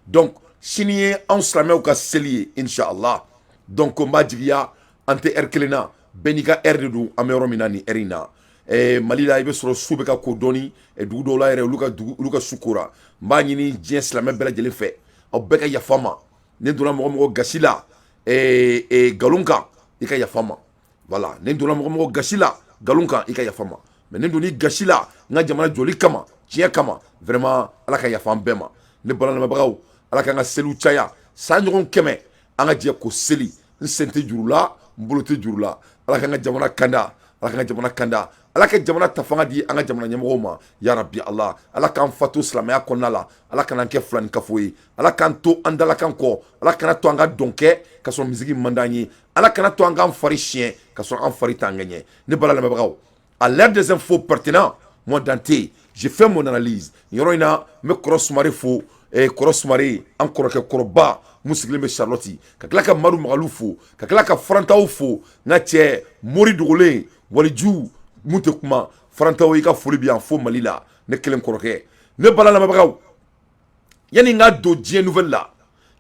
Donc sini ye anw silamɛw ka seli ye, inshallah. Donc n b'a jigiya an tɛ heure kelen na, bɛɛ n'i ka heure de don. An bɛ yɔrɔ min na nin heure in na, Mali la, i bɛ sɔrɔ su bɛ ka ko dɔɔni. Dugu dɔw la yɛrɛ, olu ka dugu, olu ka su kora. N b'a ɲini diɲɛ silamɛ bɛɛ lajɛlen fɛ, aw bɛɛ ka yafa ma. Ne donna mɔgɔ mɔgɔ gasi la nkalon kan, i ka yafa ma. Voilà, ne donna mɔgɔ mɔgɔ gasi la nkalon kan, i ka yafa ma. Mais ne donna gasi la n ka jamana jɔli kama, tiɲɛ kama, vraiment, Ala ka yafa an bɛɛ ma. Ne balimalamɛbagaw, Ala k'an ka seliw caya san ɲɔgɔn 100, an ka jɛ ko seli. N sen tɛ juru la, n bolo tɛ juru la. Ala k'an ka jamana kanda, Ala k'an ka jamana kanda, Ala ka jamana ta fanga di an ka jamana ɲɛmɔgɔw ma, ya rabi Ala. Ala k'an fatu silamɛya kɔnɔna la. Ala kana kɛ filani kafo ye. Ala k'an to an dalakan kɔ. Ala kana to an ka dɔn kɛ ka sɔrɔ misigi man d'an ye. Ala kana to an k'an fari siɲɛ ka sɔrɔ an fari t'an ŋɛɲɛ. Ne bala lamɛnbagaw, à l'heure des infos pertinents, moi Dante, j'ai fait mon analyse. Nin yɔrɔ in na, n bɛ Kɔrɔ Sumare fo. Kɔrɔ Sumare, an kɔrɔkɛ kɔrɔba mun sigilen bɛ Charlotte, ka tila ka Madu Magalu fo, ka tila ka Farantaw fo, n ka cɛ mori dogolen waliju mun tɛ kuma. Farantaw, i ka foli bi yan fo Mali la, ne kelen kɔrɔkɛ. Ne bala lamɛnbagaw, yanni n ka don diɲɛ nouvelle la,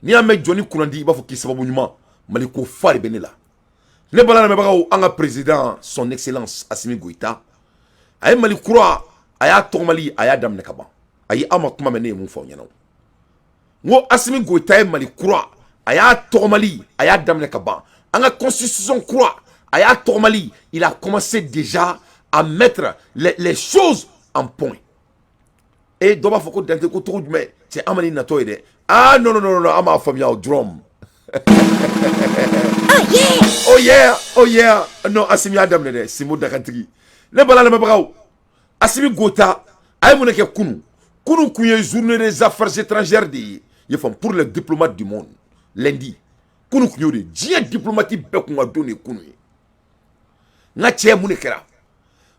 n'i y'a mɛn jɔnni kunnandi, i b'a fɔ k'i sababu ɲuman. Mali ko fa de bɛ ne la. Ne bala lamɛnbagaw, an ka président, Son Excellence Assimi Goïta, a ye Mali kura, a y'a tɔgɔmali, a y'a daminɛ ka ban. Ayi, aw ma kuma mɛn. Ne ye mun fɔ aw ɲɛna? N ko Assimi Goïta ye Mali kura, a y'a tɔgɔmali, a y'a daminɛ ka ban. An ka constitution kura, a y'a tɔgɔmali, il a commencé déjà à mettre les choses en point. E dɔ b'a fɔ ko Dante ko cogo jumɛn? Cɛ, an ma nin natɔ ye dɛ. Ah non, non, non, non, an m'a faamuya o dɔrɔn. Oh yeah! Oh yeah, oh yeah. Non, Assimi y'a daminɛ dɛ, Simo dakantigi. Ne bala lamɛnbagaw, Assimi Goïta a ye mun de kɛ kunu? Kunu kun ye journée des affaires étrangères de ye, i ye faamu, pour les diplomates du monde. Lundi kunu kun y'o de ye. Diɲɛ diplomate bɛɛ kun ka don de ye kunu ye. N ka cɛ, mun de kɛra?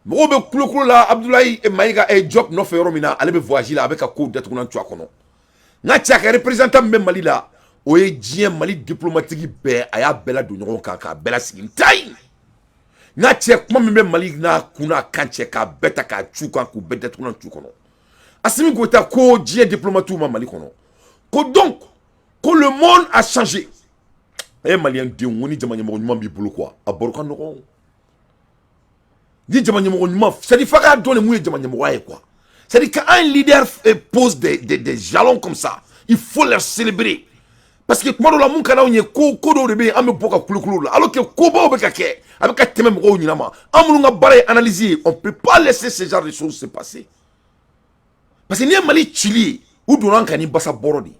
Mɔgɔw bɛ kulokolo la Abdoulaye Mayiga Diop nɔfɛ yɔrɔ min na, ale bɛ voyage la, a bɛ ka kow datugulan tu a kɔnɔ. N ka cɛ, a ka représentant min bɛ Mali la, o ye diɲɛ Mali diplomatique bɛɛ, a y'a bɛɛ ladon ɲɔgɔn kan k'a bɛɛ lasigi n ta yen. N ka cɛ, kuma min bɛ Mali n'a kun n'a kan cɛ, k'a bɛɛ ta k'a cu kan, k'u bɛɛ datugulan tu kɔnɔ. Assimi Goïta ko diɲɛ diplomatiw ma Mali kɔnɔ ko donc ko le monde a changé. E maliyɛn denw, ko ni jama ɲɛmɔgɔ ɲuman b'i bolo quoi, a baro ka nɔgɔn. Ni jama ɲɛmɔgɔ ɲuman, c'est à dire f'a k'a dɔn de mun ye jama ɲɛmɔgɔya ye quoi. C'est à dire quand un leader pose des jalons comme ça, il faut les célébrer, parce que tuma dɔw la, mun ka d'anw ye, ko ko dɔw de bɛ yen, an bɛ bɔ ka kulukulu la, alors que kobaw bɛ ka kɛ, a bɛ ka tɛmɛ mɔgɔw ɲɛna ma. An minnu ka baara ye analyse ye, on peut pas laisser ce genre de choses se passer, parce que n'i ye Mali cili ye, u donna an kan ni basa bɔrɔ de ye.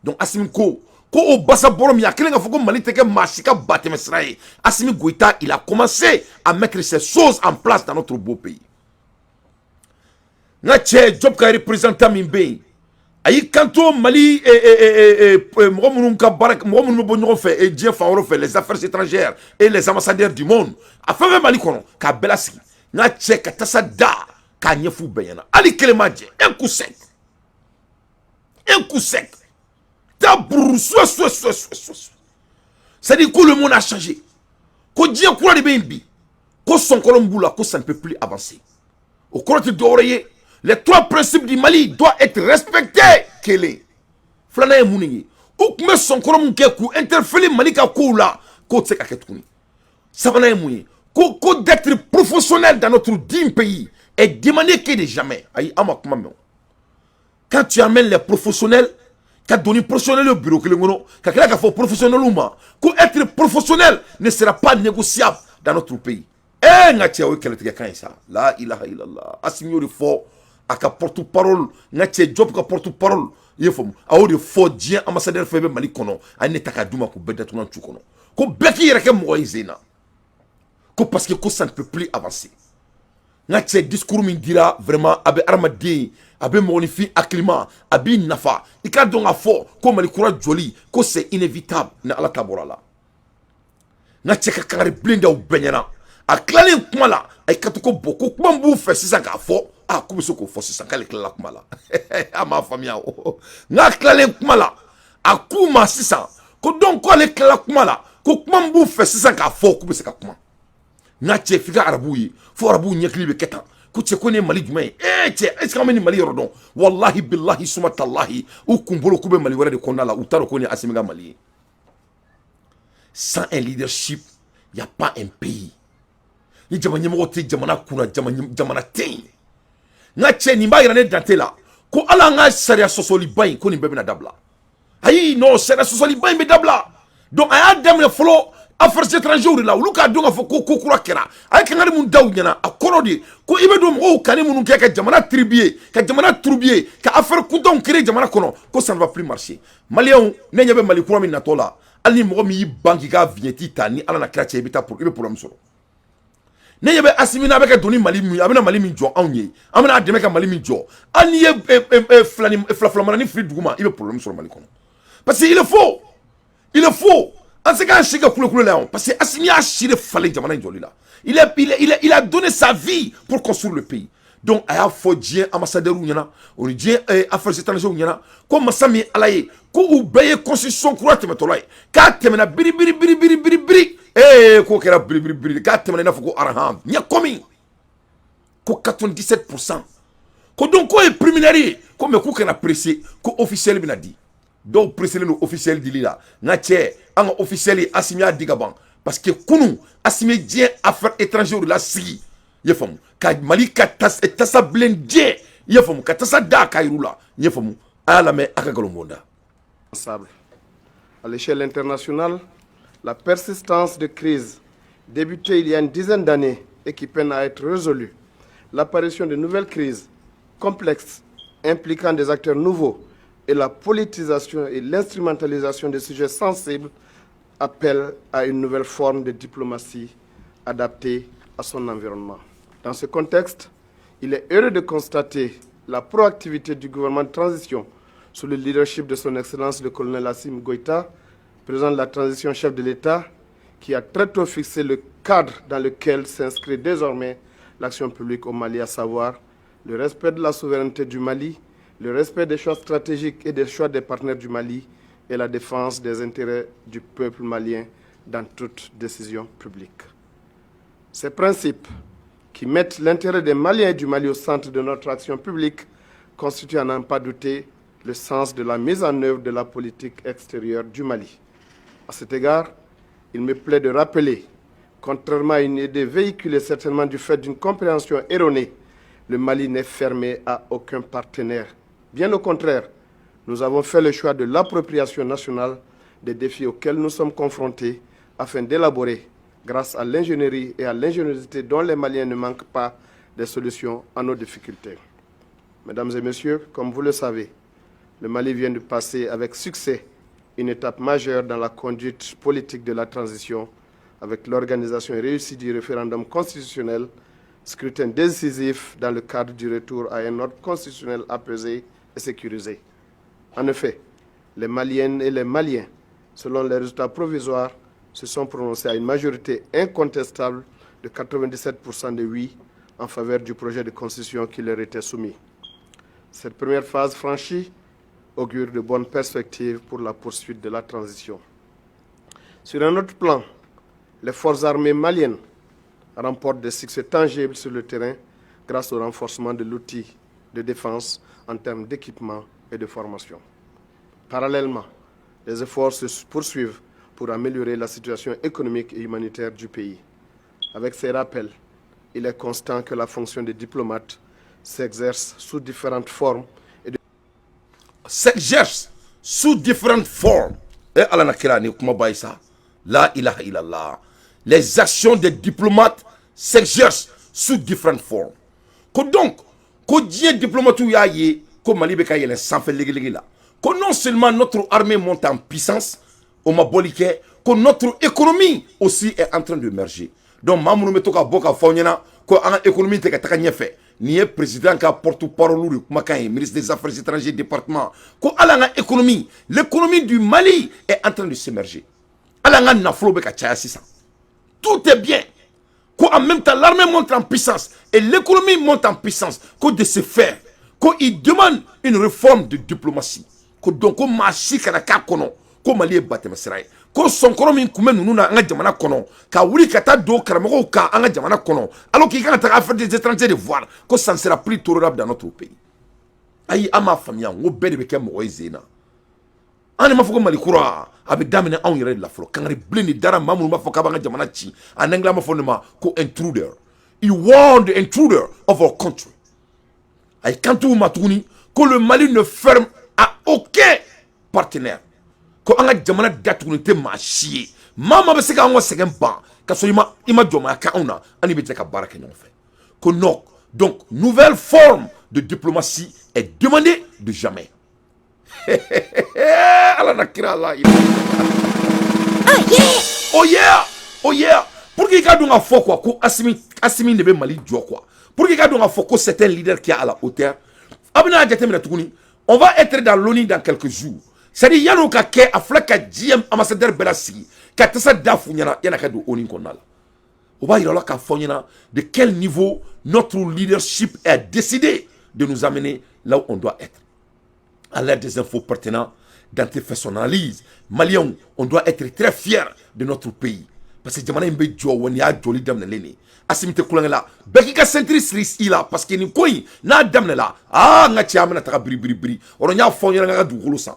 Donc Assimi ko ko o basa bɔrɔ min, a kɛlen k'a fɔ ko Mali tɛ kɛ maa si ka batɛmɛ sira ye. Assimi Goïta, il a commencé à mettre ces choses en place dans notre beau pays. N ka cɛ, Diop ka représentant min bɛ yen, a y'i kanto Mali mɔgɔ minnu ka baara, mɔgɔ minnu bɛ bɔ ɲɔgɔn fɛ diɲɛ fan wɛrɛ fɛ, les affaires étrangères et les ambassadeurs du monde, a fɛn fɛn Mali kɔnɔ, k'a bɛɛ lasigi. N ka cɛ, ka tasa da k'a ɲɛf'u bɛɛ ɲɛna, hali kelen ma jɛ. Un coup sec, un coup sec, ta brrr, souhait, souhait, souhait, souhait, souhait. C'est-à-dire que le monde a changé, ko diɲɛ kura de bɛ yen bi, ko sɔnkɔrɔ min b'u la, ko ça ne peut plus avancer. O kɔrɔ tɛ dɔwɛrɛ ye, les trois principes du Mali doivent être respectés. Kelen, filanan ye mun ye? U tun bɛ sɔnkɔrɔ mun kɛ k'u interférer Mali ka kow la, k'o tɛ se ka kɛ tuguni. Sabanan ye mun ye? Ko d'être professionnel dans notre digne pays est demandé que de jamais. Ayi, an ma kuma mɛn. Quand tu amènes les professionnels, ka don ni professionnel ye bureau kelen kɔnɔ, ka tila k'a fɔ professionnel ma ko être professionnel ne sera pas négociable dans notre pays. Eh, n ka cɛ, o ye kɛlɛtigɛ kan ye sa. La ilaha illallah. Assimi y'o de fɔ a ka porte parole, n ka cɛ, Diop ka porte parole, i ye faamu, a y'o de fɔ diɲɛ ambassadeur fɛn bɛ Mali kɔnɔ. A ye ne ta k'a d'u ma k'u bɛɛ datugulan tu kɔnɔ, ko bɛɛ k'i yɛrɛ kɛ mɔgɔ ye sen na, ko parce que ko ça ne peut plus avancer. N ka cɛ, discours min dira, vraiment, a bɛ hadamaden, a bɛ mɔgɔninfin hakilima, a b'i nafa. I k'a dɔn k'a fɔ ko Mali kura jɔli, ko c'est inévitable ni Ala ta bɔra la. N ka cɛ, ka kangari bilen da u bɛɛ ɲɛna. A tilalen kuma la, a ye kato ko bɔn, ko kuma min b'u fɛ sisan k'a fɔ, a k'u bɛ se k'o fɔ sisan, k'ale tilala kuma la. A m'a faamuya o. N'a tilalen kuma la, a k'u ma sisan ko donc ko ale tilala kuma la, ko kuma min b'u fɛ sisan k'a fɔ, k'u bɛ se ka kuma. N ka cɛ, f'i ka arabuw ye, fo arabuw ɲɛkili bɛ kɛ tan. Ko cɛ, ko nin ye Mali jumɛn ye? Ee cɛ, est ce que an bɛ nin Mali yɔrɔ dɔn? Wallahi, billahi, suma talahi, u kun bolo k'u bɛ Mali wɛrɛ de kɔnɔna la. U t'a dɔn ko nin ye Asimi ka Mali ye. Sans un leadership, il y a pas un pays. Ni jama ɲɛmɔgɔ tɛ jamana kunna, jamana tɛ yen. N ka cɛ, nin b'a yira ne dante la ko ala an ka sariya sɔsɔliba in, ko nin bɛɛ bɛna dabila. Ayi, non, sariya sɔsɔliba in bɛ dabila. Donc a y'a daminɛ fɔlɔ affaires étrangères de la. Olu k'a dɔn k'a fɔ ko ko kura kɛra. A ye kangari mun da u ɲɛna, a kɔrɔ de ko i bɛ don mɔgɔw kanni minnu kɛ ka jamana tribuer, ka jamana turubiye, ka affaire kuntanw créer jamana kɔnɔ, ko ça ne va plus marcher. Maliyɛnw, ne ɲɛ bɛ Mali kura min natɔ la, hali ni mɔgɔ min y'i ban k'i ka vignette ta, ni Ala na kira cɛ, i bɛ taa, i bɛ problème sɔrɔ. Ne ɲɛ bɛ Asimi n'a bɛ ka don ni Mali min, a bɛna Mali min jɔ anw ye, an bɛna a dɛmɛ ka Mali min jɔ, hali n'i ye filani fila filamananin fili dugu ma, i bɛ problème sɔrɔ Mali kɔnɔ, parce que il faut an se k'an si kɛ kulekule la yan, parce que Asimi y'a si de falen jamana in jɔli la. Il a donné sa vie pour construire le pays. Donc a y'a fɔ diɲɛ ambassadeurs ɲɛna, o ni diɲɛ affaires étrangères ɲɛna, ko masa min Ala ye, ko u bɛɛ ye constitution kura tɛmɛtɔla ye, k'a tɛmɛna biri biri biri biri biri biri. Ee, k'o kɛra biri biri biri, k'a tɛmɛna i n'a fɔ ko arahan ɲɛ komi ko 97%. Ko donc k'o ye préliminaire ye, ko mais k'u kana pressé, ko officiel bɛna di. Dɔw pressé don officiel dili la. N ka cɛ, an ka officiel, Asimi y'a di ka ban, parce que kunun Asimi ye diɲɛ affaires étrangères de la sigi, i ye faamu, ka Mali ka tasa bilen diɲɛ, i ye faamu, ka tasa da k'a yir'u la, i ye faamu. A y'a lamɛn, a ka nkalon bɔnda. À l'échelle internationale, la persistance de crises débutées il y a une dizaine d'années et qui peinent à être résolues, l'apparition de nouvelles crises complexes impliquant des acteurs nouveaux et la politisation et l'instrumentalisation des sujets sensibles appellent à une nouvelle forme de diplomatie adaptée à son environnement. Dans ce contexte, il est heureux de constater la proactivité du gouvernement de transition sous le leadership de son Excellence le colonel Assimi Goïta, président de la transition, chef de l'État, qui a très tôt fixé le cadre dans lequel s'inscrit désormais l'action publique au Mali, à savoir le respect de la souveraineté du Mali, le respect des choix stratégiques et des choix des partenaires du Mali et la défense des intérêts du peuple malien dans toute décision publique. Ces principes, qui mettent l'intérêt des Maliens et du Mali au centre de notre action publique, constituent à n'en pas douter le sens de la mise en œuvre de la politique extérieure du Mali. À cet égard, il me plaît de rappeler, contrairement à une idée véhiculée certainement du fait d'une compréhension erronée, le Mali n'est fermé à aucun partenaire. Bien au contraire, nous avons fait le choix de l'appropriation nationale des défis auxquels nous sommes confrontés afin d'élaborer, grâce à l'ingénierie et à l'ingéniosité dont les Maliens ne manquent pas, des solutions à nos difficultés. Mesdames et messieurs, comme vous le savez, le Mali vient de passer avec succès une étape majeure dans la conduite politique de la transition avec l'organisation réussie du référendum constitutionnel, scrutin décisif dans le cadre du retour à un ordre constitutionnel apaisé et sécurisé. En effet, les Maliennes et les Maliens, selon les résultats provisoires, se sont prononcés à une majorité incontestable de 97% de oui en faveur du projet de constitution qui leur était soumis. Cette première phase franchie augure de bonnes perspectives pour la poursuite de la transition. Sur un autre plan, les forces armées maliennes remportent des succès tangibles sur le terrain grâce au renforcement de l'outil de défense en termes d'équipement et de formation. Parallèlement, les efforts se poursuivent pour améliorer la situation économique et humanitaire du pays. Avec ces rappels, il est constant que la fonction de diplomate s'exerce sous différentes formes et de S'exerce sous différentes formes. Et Ala na kira ni kuma ba ye sa. La ilaha illallah. Les actions des diplomates s'exercent sous différentes formes. Ko donc, ko diɲɛ diplomate y'a ye ko Mali bɛ ka yɛlɛn sanfɛ legelege la. Ko non seulement notre armée monte en puissance, o ma bɔli kɛ, ko notre économie aussi est en train d'émerger. Donc maa minnu bɛ to ka bɔ ka fɔ aw ɲɛna ko an ka économie tɛ ka taga ɲɛfɛ, nin ye président ka porte-parole de kumakan ye, ministre des Affaires étrangères département, ko hali an ka économie, l'économie du Mali est en train de s'émerger. Hali an ka nafolo bɛ ka caya sisan. Tout est bien. Ko en même temps l'armée monte en puissance et l'économie monte en puissance. Ko de ce fait, ko il demande une réforme de diplomatie. Ko donc ko maa si kana k'a kɔnɔ ko Mali ye batɛmɛ sira ye. Ko sɔnkɔrɔ min tun bɛ ninnu na an ka jamana kɔnɔ, ka wuli ka taa don karamɔgɔw kan an ka jamana kɔnɔ, alors k'i kan ka taga affaire des étrangers de voir, ko ça ne sera plus tolérable dans notre pays. Ayi, an m'a faamuya. N ko bɛɛ de bɛ kɛ mɔgɔ ye zen na. An de m'a fɔ ko Mali kura a bɛ daminɛ anw yɛrɛ de la fɔlɔ. Kangari bilen de dara maa minnu b'a fɔ k'a b'an ka jamana ci. En anglais, an b'a fɔ nin ma ko intruder. He warned the intruder of our country. A ye kan ma tuguni ko le Mali ne ferme à aucun partenaire, ko an ka jamana datugulen tɛ maa si ye. Maa maa bɛ se k'an ka sɛgɛn ban ka sɔrɔ i ma jɔnmaya kɛ anw na, an bɛ jɛ ka baara kɛ ɲɔgɔn fɛ. Ko non, donc nouvelle forme de diplomatie est demandée de jamais. Ala na kira la. Oh yeah, oh yeah. Pour qu'il ka dɔn ka fɔ quoi, ko Asimi de bɛ Mali jɔ quoi, pour qu'il ka dɔn ka fɔ ko c'est un leader qui est à la hauteur. A bɛna jateminɛ tuguni, on va être dans l'ONU dans quelques jours. C'est à dire, yan'o ka kɛ, a filɛ ka diɲɛ ambassadeur bɛɛ lasigi ka tasa da f'u ɲɛna yan'a ka don ONU kɔnɔna la. O b'a yira la k'a fɔ ɲɛna de quel niveau notre leadership est décidé de nous amener là où on doit être. À l'aide des infos pertinentes, Dante fait son analyse. Maliens, on doit être très fiers de notre pays. Parce que jamana in bɛ jɔ wa, nin y'a jɔli daminɛlen de ye. Asimi tɛ kulonkɛ la, bɛɛ k'i ka ceinture siri i la, parce que nin ko in n'a daminɛla, aa, n ka cɛ, an bɛna taga biri biri biri. O n y'a fɔ aw ɲɛna, n ka dugukolo san.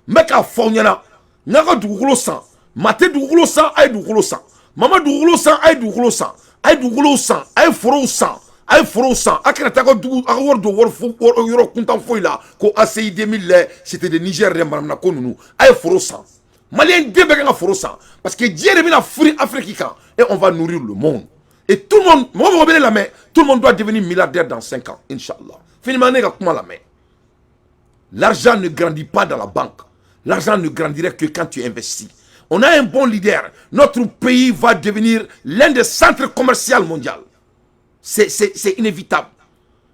N bɛ k'a fɔ aw ɲɛna, n ka dugukolo san. Maa tɛ dugukolo san, a ye dugukolo san. Maa ma dugukolo san, a ye dugukolo san. A ye dugukolow san, a ye forow san, a ye forow san. A kana taa ka dugu a ka wari don wari fo yɔrɔ kuntan foyi la, ko ACI 2000 lɛ, c'était de Niger dɛ, manamana ko ninnu. A ye foro san. Malien den bɛɛ kan ka foro san, parce que diɲɛ de bɛna firi Afrique kan et on va nourrir le monde. Et tout le monde, mɔgɔ mɔgɔ bɛ ne lamɛn, tout le monde doit devenir milliardaire dans 5 ans, inchallah. Finalement, ne ka kuma lamɛn. L'argent ne grandit pas dans la banque. L'argent ne grandirait que quand tu investis. On a un bon leader. Notre pays va devenir l'un des centres commerciaux mondiaux. C'est inévitable.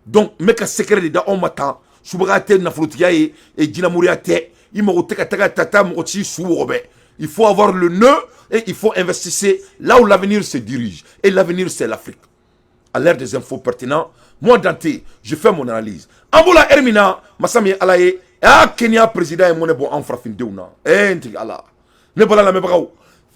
Donc, n bɛ ka secret de da anw ma tan. Subaga tɛ, nafolotigiya ye jinamoriya tɛ. I mago tɛ ka taga ta taa mɔgɔ ci su wɔgɔbɛ. Il faut avoir le nœud et il faut investir là où l'avenir se dirige. Et l'avenir, c'est l'Afrique. À l'ère des infos pertinentes, moi, Dante, je fais mon analyse. An bɔra heure min na, masa min ye Ala ye, ah, Kenya président ye mɔnɛ bɔ an farafindenw na. Eh, n tigi Ala. Ne bɔra lamɛnbagaw,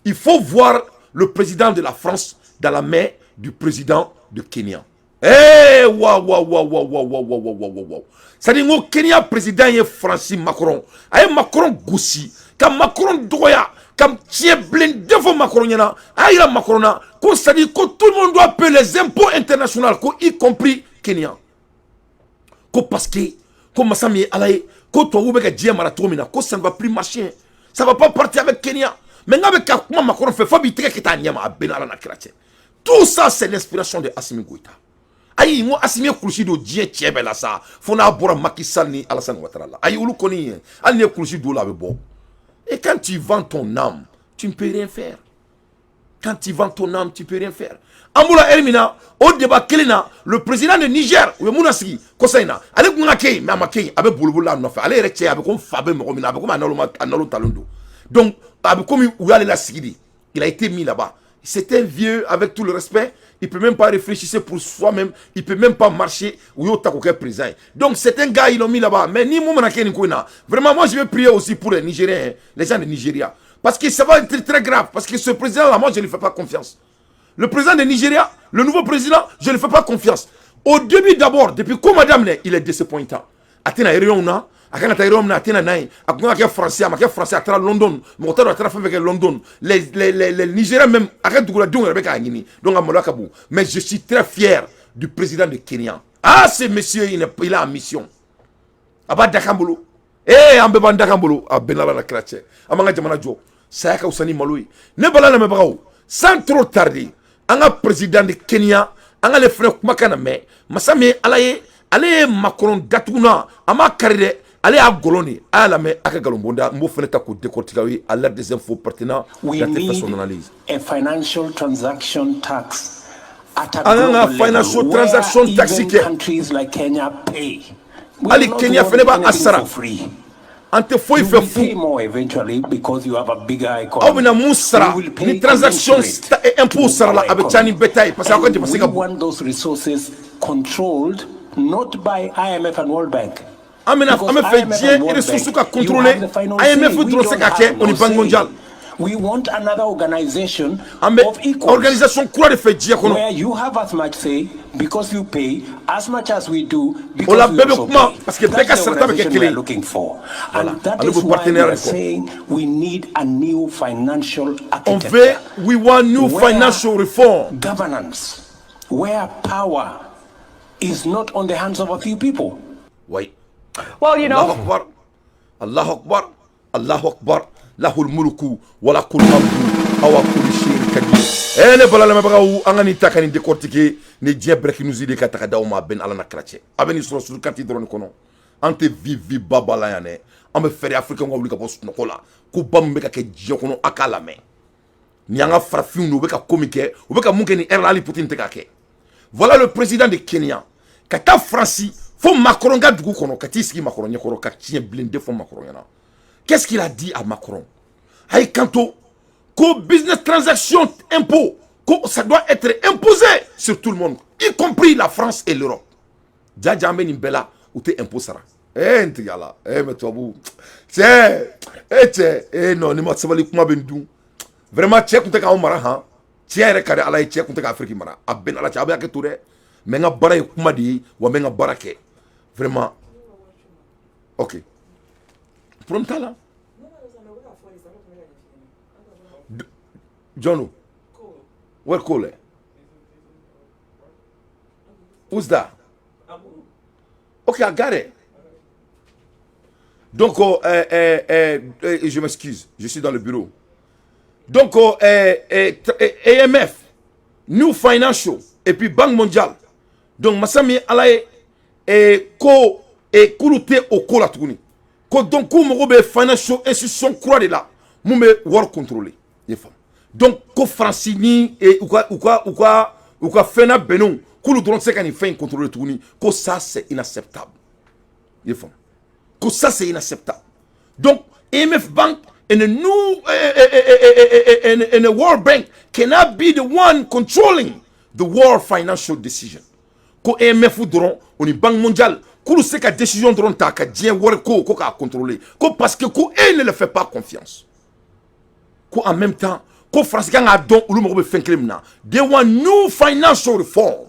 il faut voir le président de la France dans la main du président de Kenya. Eh, wa wa wa wa wa wa wa wa wa wa wa. C'est-à-dire ko Kenya président ye Francis Macron. A ye Macron gosi, ka Macron dɔgɔya, ka tiɲɛ bilen den fɔ Macron ɲɛna. A y'a yira Macron na ko, c'est-à-dire ko tout le monde doit payer les impôts internationaux, ko y compris Kenya. Ko parce que ko masa min ye Ala ye, ko tubabuw bɛ ka diɲɛ mara cogo min na, ko ça ne va plus marcher. Ça va pas partir avec Kenya. Mais n k'a bɛ ka kuma Macron fɛ fo b'i tɛgɛ kɛ taa ɲɛma, a bɛɛ ni Ala na kira cɛ. Tout ça, c'est l'inspiration de Assimi Goïta. Ayi, n ko Assimi ye kulusi don diɲɛ cɛ bɛɛ la sa, fo n'a bɔra Macky Sall ni Alassane Ouattara la. Ayi, olu kɔni, hali ni ye kulusi don la, a bɛ bɔ. Et quand tu vends ton âme, tu ne peux rien faire. Quand tu vends ton âme, tu peux rien faire. An bɔra heure min na, o débat kelen na, le président de Niger, u ye mun na sigi kɔsa in na, ale kun ka kɛ yen, mais a ma kɛ yen. A bɛ boliboli la a nɔfɛ. Ale yɛrɛ cɛ, a bɛ ko fa bɛ mɔgɔ min na, a bɛ komi a nalo talen don. Donc a bɛ komi u y'ale lasigi de. Il a été mis là-bas. C'est un vieux, avec tout le respect, il peut même pas réfléchir pour soi-même, il peut même pas marcher, u y'o ta k'o kɛ président ye. Donc c'est un gars, ils l'ont mis là-bas. Mais ni mun mana kɛ nin ko in na, vraiment, moi je vais prier aussi pour les Nigériens, les gens de Nigeria, parce que ça va être très grave, parce que ce président-là, moi je ne lui fais pas confiance. Le président de Nigeria, le nouveau président, je ne lui fais pas confiance. Au début d'abord, depuis ko ma daminɛ, il est disappointant. A tɛna réunion na, a kan ka taa yɔrɔ min na, a tɛna n'a ye. A kun kan ka kɛ français, a ma kɛ français, a taara London. Mɔgɔ t'a dɔn a taara fɛn fɛn kɛ London. Les Nigériens même, a ka duguladenw yɛrɛ bɛ k'a ɲini. Donc a maloya ka bon. Mais je suis très fier du président de Kenya. Ah, ce monsieur, il est en mission. A b'a dakan bolo. Eh, an bɛɛ b'an dakan bolo. A bɛɛ n'Ala na kira cɛ. An b'an ka jamana jɔ. Saya ka fisa ni malo ye. Ne bala lamɛnbagaw, sans trop tarder, an ka président de Kenya, an k'ale fɛnɛ kumakan na mɛn. Masa min ye Ala ye, ale ye Macron datuguna, a m'a kari dɛ. Ale y'a gɔlɔn de. A y'a lamɛn, a ka nkalon bonda, n b'o fɛnɛ ta k'o décortiquer aw ye à l'heure des infos pertinentes. We Dante fait need son analyse. a financial transaction tax at a An kan ka global financial level transaction where tax even kɛ. countries like Kenya pay. We Hali do not Kenya want fɛnɛ b'a anything sara. for free. An tɛ foyi You fɛ will fu. pay more eventually because you have a bigger economy. Aw bɛna mun sara We will pay ni transaction commensurate impôt to sara la, our a bɛ ca ni bɛɛ ta ye, parce que aw ka And dépense we ka bon. want those resources controlled not by IMF and World Bank. An bɛna, an bɛ fɛ diɲɛ ressources ka contrôler, IMF dɔrɔn se ka kɛ o ni Banque mondiale. We want another organization An bɛ of equals organisation kura de fɛ diɲɛ kɔnɔ. Where you have as much say because you pay as much as we do O la because we bɛɛ bɛ also kuma pay. parce que bɛɛ ka That's the sarata bɛ kɛ organization we kelen are ye. looking for. Voilà. And that Ale is bɛ why we partenaire are de kɔ. saying we need a new financial On veut architecture we want new where financial reform. Governance, where power is not on the hands of a few people. Oui. Well, you Allahu know, akbar. Allahu akbar. Allahu akbar. Lahul mulku wala kul hamdu awa kulli shay'in qadir. Eh, ne bala lamɛnbagaw, an ka nin ta ka nin décortiquer ni diɲɛ breaking news de ka ta ka d'aw ma. A bɛ ni Ala na kira cɛ, a bɛ nin sɔrɔ sur carte dɔrɔn kɔnɔ. An tɛ vi vi ba ba la yan dɛ. An bɛ fɛɛrɛ africain ka wuli ka bɔ sunɔgɔ la. Ko ba min bɛ ka kɛ diɲɛ kɔnɔ, a k'a lamɛn. Ni an ka farafinw don, u bɛ ka ko min kɛ, u bɛ ka mun kɛ ni heure la, hali Poutine tɛ k'a kɛ. Voilà le président de Kenya ka taa Faransi fo Macron ka dugu kɔnɔ, ka t'i sigi Macron ɲɛkɔrɔ ka tiɲɛ bilen de fɔ Macron ɲɛna. Qu'est-ce qu'il a dit à Macron? A y'i kanto ko business transaction impôt, ko ça doit être imposé sur tout le monde, y compris la France et l'Europe. Jaja, an bɛ nin bɛɛ la, u tɛ impôt sara. Eh, n tigi ala, eh, mais tubabu cɛ, eh cɛ, eh non, ni ma sabali, kuma bɛ n dun. Vraiment, cɛ kun tɛ k'anw mara han. Cɛ yɛrɛ ka di Ala ye, cɛ kun tɛ ka Afiriki mara. A bɛɛ ni Ala cɛ, a bɛ hakɛ to dɛ, mais n ka baara ye kuma de ye wa, n bɛ n ka baara kɛ vraiment. Ok, problème t'a la. Jɔn don? Where Cole? Who's that? Ok, I got it. Donc, je m'excuse, je suis dans le bureau. Donc, AMF, New Financial, et puis Banque mondiale. Donc, masa min Ala ye, ko k'olu tɛ o ko la tuguni. Ko donc k'u mago bɛ financial institution kura de la mun bɛ wari contrôler. I ye faamu? Donc ko Faransi ni u ka fɛn labɛnnenw, k'olu dɔrɔn tɛ se ka nin fɛn in contrôler tuguni. Ko ça, c'est inacceptable. I ye faamu? Ko ça, c'est inacceptable. Donc IMF Bank and the new and the World Bank cannot be the one controlling the world financial decision. Ko IMF dɔrɔn o ni Banque mondiale, k'olu se ka décision dɔrɔn ta ka diɲɛ wari ko k'a contrôler, ko parce que ko e ne le fait pas confiance. Ko en même temps, ko Faransi kan k'a dɔn olu mago bɛ fɛn kelen min na. They want new financial reform,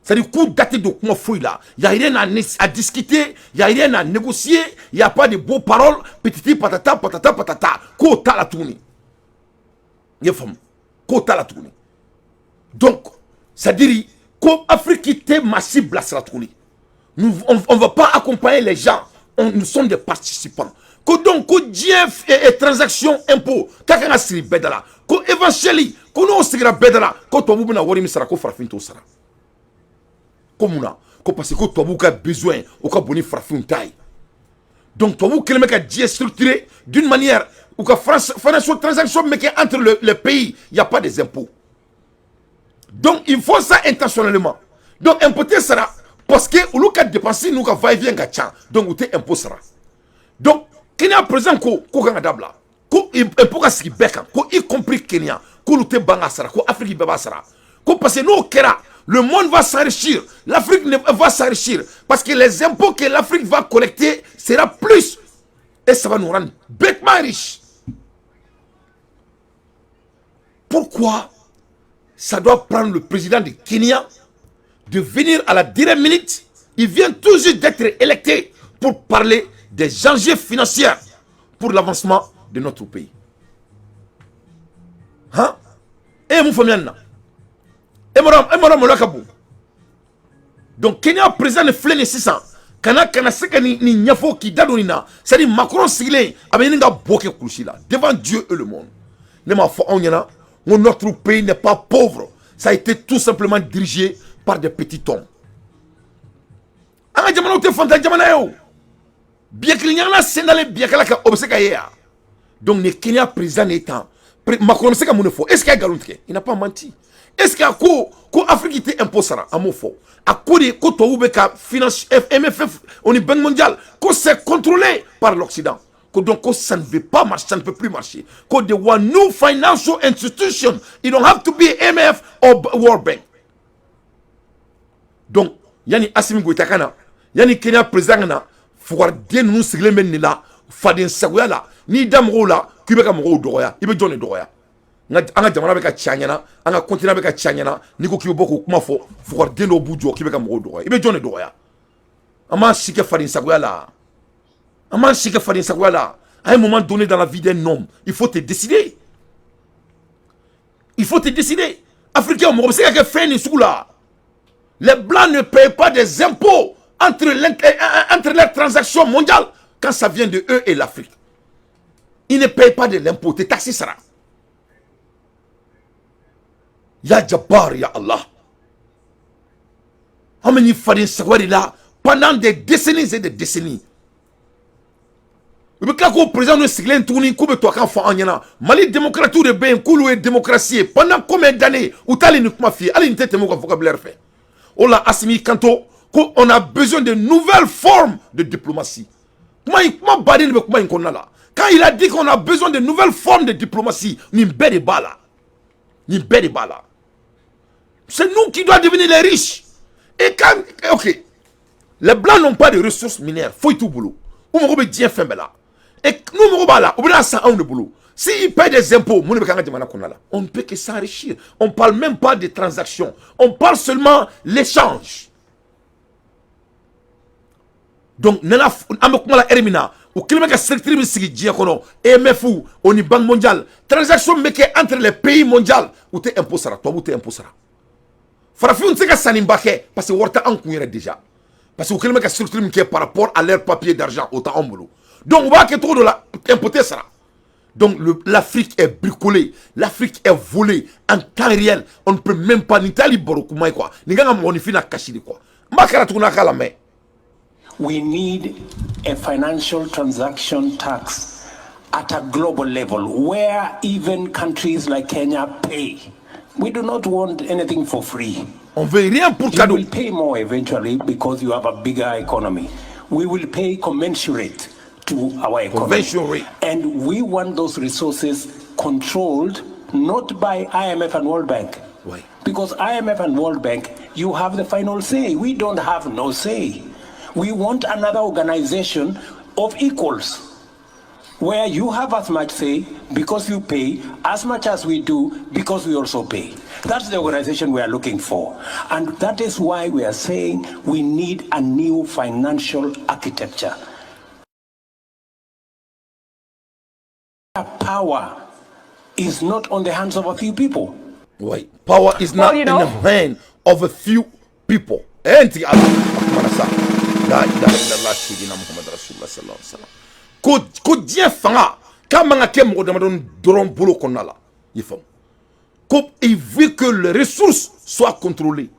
c'est-à-dire k'u da tɛ don kuma foyi la. Y a rien à discuter, y a rien à négocier, y a pas de beaux paroles, petiti patata patata patata, k'o t'a la tuguni. I ye faamu? K'o t'a la tuguni. Donc c'est-à-dire ko Afrique tɛ maa si bilasira tuguni. Nous, on va pas accompagner les gens, nous sommes des participants. Ko donc ko diɲɛ transaction impôt k'a kan ka siri bɛɛ da la. Ko éventuellement, ko n'o sigira bɛɛ da la, ko tubabu bɛna wari min sara, ko farafin t'o sara. Ko mun na? Ko parce que ko tubabu ka besoin o ka bon ni farafinw ta ye. Donc tubabu kɛlen bɛ ka diɲɛ structuré d'une manière u ka financial transaction bɛ kɛ entre les pays, il y a pas des impôts. Donc il faut ça intentionnellement. Donc impôt tɛ sara parce que olu ka dépense n'u ka va-et-vient ka ca, donc u tɛ impôt sara. Donc Kenya président ko kan ka dabila, ko impôt ka sigi bɛɛ kan, ko y compris Kenya, k'olu tɛ ban ka sara, ko Afrique bɛɛ b'a sara. Ko parce que n'o kɛra, le monde va s'enrichir, l'Afrique va s'enrichir, parce que les impôts que l'Afrique va collecter sera plus et ça va nous rendre bêtement riches. Pourquoi ça doit prendre le président de Kenya de venir à la dernière minute? Il vient tout juste d'être électé pour parler des enjeux financiers pour l'avancement de notre pays. Hein? Et mon famille, e mɔra maloya ka bon. Donc Kenya président de filɛ nin sisan kana se ka nin ɲɛfɔ k'i da don nin na. C'est à dire Macron sigilen a bɛ ɲini ka bɔ kɛ kulusi la devant Dieu et le monde. Ne m'a fɔ anw ɲɛna ko notre pays n'est pas pauvre, ça a été tout simplement dirigé par des petits hommes. An ka jamanaw tɛ fantan jamana ye o. Biyɛkili ɲagala sen dalen biyɛkala kan, o bɛ se ka ye yan. Donc nin Kenya président de ye tan. Macron bɛ se ka mun de fɔ? Est ce que a ye nkalon tigɛ? Il n'a pas menti. Est ce que a ko Afrique tɛ impôt sara? An m'o fɔ. A ko de ko tubabu bɛ ka finance MFF o ni Banque mondiale, ko c'est contrôlé par l'Occident. Ko donc ko ça ne veut pas marcher, ça ne peut plus marcher. Ko the one new financial institution, it don't have to be MF or World Bank. Donc yanni Assimi Goïta ka na, yanni Kenya président ka na, fugariden ninnu sigilen bɛ nin la. Faden sagoya la, n'i da mɔgɔw la k'i bɛ ka mɔgɔw dɔgɔya, i bɛ jɔn de dɔgɔya? An ka jamana bɛ ka ci an ɲɛna, an ka continent bɛ ka ci an ɲɛna. N'i ko k'i bɛ bɔ k'o kuma fɔ, fugariden dɔw b'u jɔ k'i bɛ ka mɔgɔw dɔgɔya. I bɛ jɔn de dɔgɔya? An m'an si kɛ faden sagoya la, an m'an si kɛ faden sagoya la. À un moment donné dans la vie d'un homme, il faut te décider, il faut te décider. Africain, mɔgɔ bɛ se ka kɛ fɛn nin sugu la? Les blancs ne payent pas des impôts entre leurs transactions mondiales quand ça vient de eux et l'Afrique. Ils ne payent pas de l'impôt, tɛ taxe sara. Ya Jabbar, ya Allah. An bɛ nin faden sagoya de la pendant des décennies et des décennies. U bɛ tila k'o président ninnu sigilen tuguni k'u bɛ tubabukan fɔ an ɲɛna. Mali démocrates de bɛ yen k'olu ye démocratie ye pendant combien d'années? U t'ale nin kuma f'i ye, hali nin tɛ tɛmɛ u ka vocabulaire fɛ. O la, Assimi kanto ko on a besoin de nouvelles formes de diplomatie. Kuma in, kuma baden de bɛ kuma in kɔnɔna la. Quand il a dit qu'on a besoin de nouvelles formes de diplomatie, nin bɛɛ de b'a la, nin bɛɛ de b'a la. C'est nous qui doit devenir les riches. Et quand, ok, les blancs n'ont pas de ressources minières, foyi t'u bolo, u mago bɛ diɲɛ fɛn bɛɛ la. Et n'u mago b'a la, u bɛna san anw de bolo. S'ils paient des impôts, mun de bɛ k'an ka jamana kɔnɔna la? On ne peut que s'enrichir. On parle même pas de transactions, on parle seulement l'échange. Donc nana an bɛ kuma la heure min na, u kɛlen bɛ ka structure min sigi diɲɛ kɔnɔ, IMF o ni Banque mondiale, transaction min bɛ kɛ entre les pays mondiaux, u tɛ impôt sara, tubabuw tɛ impôt sara. Farafinw tɛ se ka sanniba kɛ parce que wari tɛ an kun yɛrɛ déjà, parce que u kɛlen bɛ ka structure min kɛ par rapport à leur papier d'argent, o t'anw bolo. Donc u b'a kɛ cogo dɔ la, impôt tɛ sara. Donc l'Afrique est bricolée, l'Afrique est volée en temps réel. On ne peut même pas, nin t'ali baro kuma ye quoi. Nin kan ka mɔgɔninfin na kasi de quoi. N b'a kɛra tuguni, a k'a lamɛn. We need a financial transaction tax at a global level where even countries like Kenya pay. We do not want anything for free. On veut rien pour You cadeau. will pay more eventually because you have a bigger economy. We will pay commensurate to our economy. Commensurate. And we want those resources controlled not by IMF and World Bank. Why? Because IMF and World Bank, you have the final say. We don't have no say. We want another organization of equals where you have as much say because you pay as much as we do because we also pay. That's the organization we are looking for. And that is why we are saying we need a new financial architecture. Power is not on the hands of a few people. Oui. Power is not Well, you know- in the hand of a few people. Eh, n tigi ala a kumana sa. La ilaha illallah sayyidina Muhammad rasulullah sallallahu alaihi wasallam. Ko diɲɛ fanga k'a man ka kɛ mɔgɔ damadɔni dɔrɔn bolo kɔnɔna la. I faamu? Ko il veut que les ressources soient contrôlées.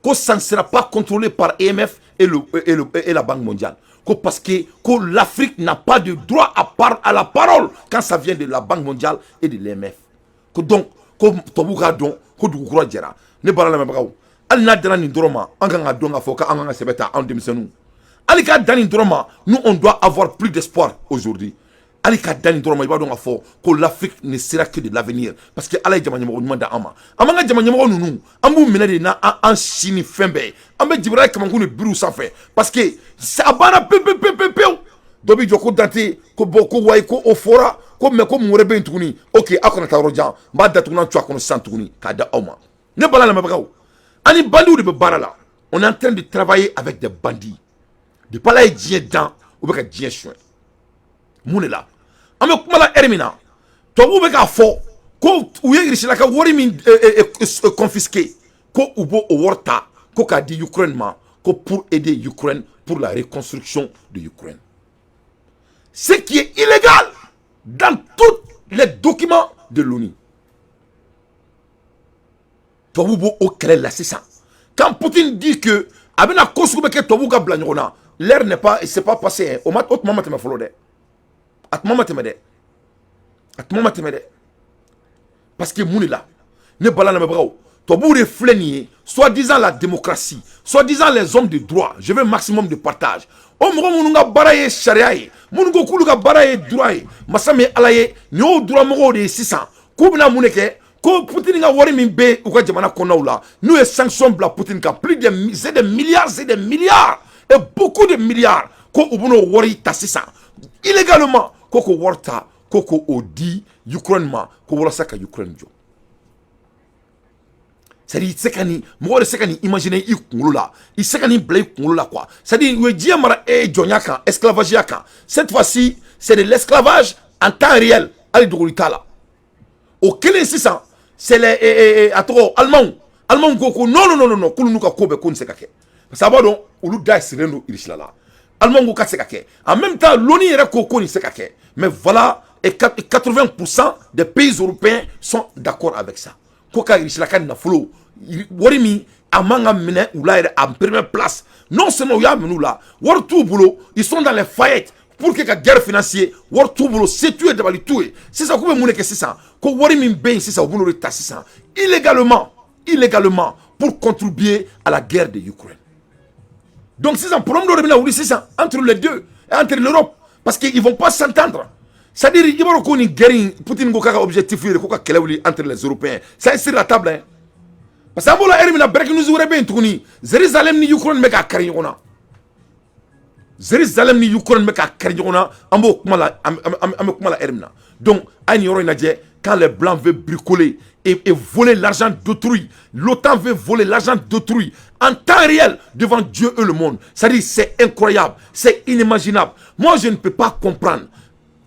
Ko ça ne sera pas contrôlé par IMF et la Banque mondiale. Ko parce que ko l'Afrique n'a pas de droit à la parole quand ça vient de la Banque mondiale et de l'IMF. Ko donc ko tubabuw k'a dɔn ko dugu kura jɛra. Ne baara lamɛnbagaw, hali n'a danna nin dɔrɔn ma, an kan ka dɔn k'a fɔ k'an kan ka sɛbɛ ta anw denmisɛnninw. Hali k'a dan nin dɔrɔn ma, nous, on doit avoir plus d'espoir aujourd'hui. Hali k'a dan nin dɔrɔn ma, i b'a dɔn k'a fɔ ko l'Afrique ne sera que de l'avenir, parce que Ala ye jama ɲɛmɔgɔ ɲuman da an ma. An b'an ka jama ɲɛmɔgɔ ninnu, an b'u minɛ de na an si ni fɛn bɛɛ ye. An bɛ Jibirila kamankun de biri u sanfɛ parce que a banna pewu pewu pewu pewu pewu. Dɔ b'i jɔ ko Dante ko bɔn, ko wayi, ko o fɔra ko mais ko mun wɛrɛ bɛ yen tuguni? Ok, aw kana taa yɔrɔ jan, n b'a datugulan cu a kɔnɔ sisan tuguni k'a da aw ma. Ne bala lamɛnbagaw, an ni bandiw de bɛ baara la. On est en train de travailler avec des bandits. Depuis Ala ye diɲɛ dan, u bɛ ka diɲɛ suɲɛ. Mun de la an bɛ kuma la heure min na, tubabuw bɛ k'a fɔ ko u ye Irisila ka wari min confisqué, ko u b'o o wari ta ko k'a di Ukraine ma, ko pour aider Ukraine pour la reconstruction de Ukraine, ce qui est illégal dans tous les documents de l'ONU. Tubabu b'o o kɛlɛ la sisan. Quand Poutine dit que a bɛna ko sugu bɛ kɛ tubabuw ka bila ɲɔgɔn na, l'heure n'est pas, c'est pas passé hein. O ma, o tuma ma tɛmɛ fɔlɔ dɛ, a tuma ma tɛmɛ dɛ, a tuma ma tɛmɛ dɛ. Parce que mun de la, ne bala lamɛnbagaw, tubabuw de filɛ nin ye, soi-disant la démocratie, soi-disant les hommes de droit, je veux maximum de partage. O mɔgɔ minnu ka baara ye sariya ye, minnu ko k'olu ka baara ye droit ye, masa min ye Ala ye, nin y'o droit mɔgɔw de ye sisan k'u bɛna mun de kɛ? Ko Poutine ka wari min bɛ u ka jamana kɔnɔnaw la, n'u ye sanction bila Poutine kan, plus de c'est des milliards, c'est des milliards et beaucoup de milliards, ko u bɛn'o wari ta sisan. illégalement, ko k'o wari ta, ko k'o di Ukraine ma, ko walasa ka Ukraine jɔ. C'est à dire, i tɛ se ka nin, mɔgɔ de se ka nin imaginer i kunkolo la, i se ka nin bila i kunkolo la quoi. C'est à dire, u ye diɲɛ mara e jɔnya kan, esclavage kan. Cette fois-ci, c'est de l'esclavage en temps réel, hali dogoli t'a la. O kelen sisan, c'est les, a tɔgɔ, Allemands ko non, non, non, non, k'olu n'u ka ko bɛɛ, ko nin se ka kɛ, parce que a b'a dɔn olu da sirilen don Irisi la. Allemands ko k'a tɛ se ka kɛ. En même temps, l'ONU yɛrɛ ko nin se ka kɛ. Mais voilà, et 80% des pays européens sont d'accord avec ça, ko ka Irisi la ka nafolo, wari min a man ka minɛ u la yɛrɛ en première place. Non seulement u y'a minɛ u la, wari t'u bolo, ils sont dans les faillites. Pour que ka guerre financier, wari t'u bolo, se t'u ye, dabali t'u ye. Sisan k'u bɛ mun de kɛ sisan? Ko wari min bɛ yen sisan, u b'o de ta sisan illégalement, illégalement, pour contribuer à la guerre de l'Ukraine. Donc sisan, problème dɔ de bɛna wuli sisan entre les deux, entre l'Europe, parce que ils vont pas s'entendre. C'est-à-dire, i b'a dɔn ko nin guerre in, Poutine ko k'a ka objectif ye ko ka kɛlɛ wuli entre les Européens. Ça est sur la table, hein, parce que an b'o la heure min na, breaking news wɛrɛ bɛ yen tuguni: Jérusalem ni Ukraine bɛ k'a kari ɲɔgɔn na. Jérusalem ni Ukraine bɛ k'a kari ɲɔgɔn na. An b'o kuma la, an bɛ kuma la heure min na. Donc a ye nin yɔrɔ in lajɛ: quand les Blancs veulent bricoler et voler l'argent d'autrui, l'OTAN veut voler l'argent d'autrui en temps réel devant Dieu et le monde. C'est-à-dire, c'est incroyable, c'est inimaginable. Moi, je ne peux pas comprendre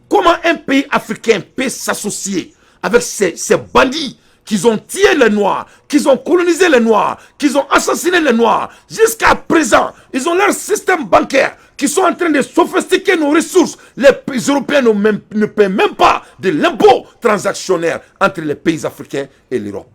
comment un pays africain peut s'associer avec ces bandits qui ont tué les Noirs, qui ont colonisé les Noirs, qui ont assassiné les Noirs. Jusqu'à présent, ils ont leur système bancaire qui sont en train de sophistiquer nos ressources. Les Européens ne paient même pas de l'impôt transactionnaire entre les pays africains et l'Europe.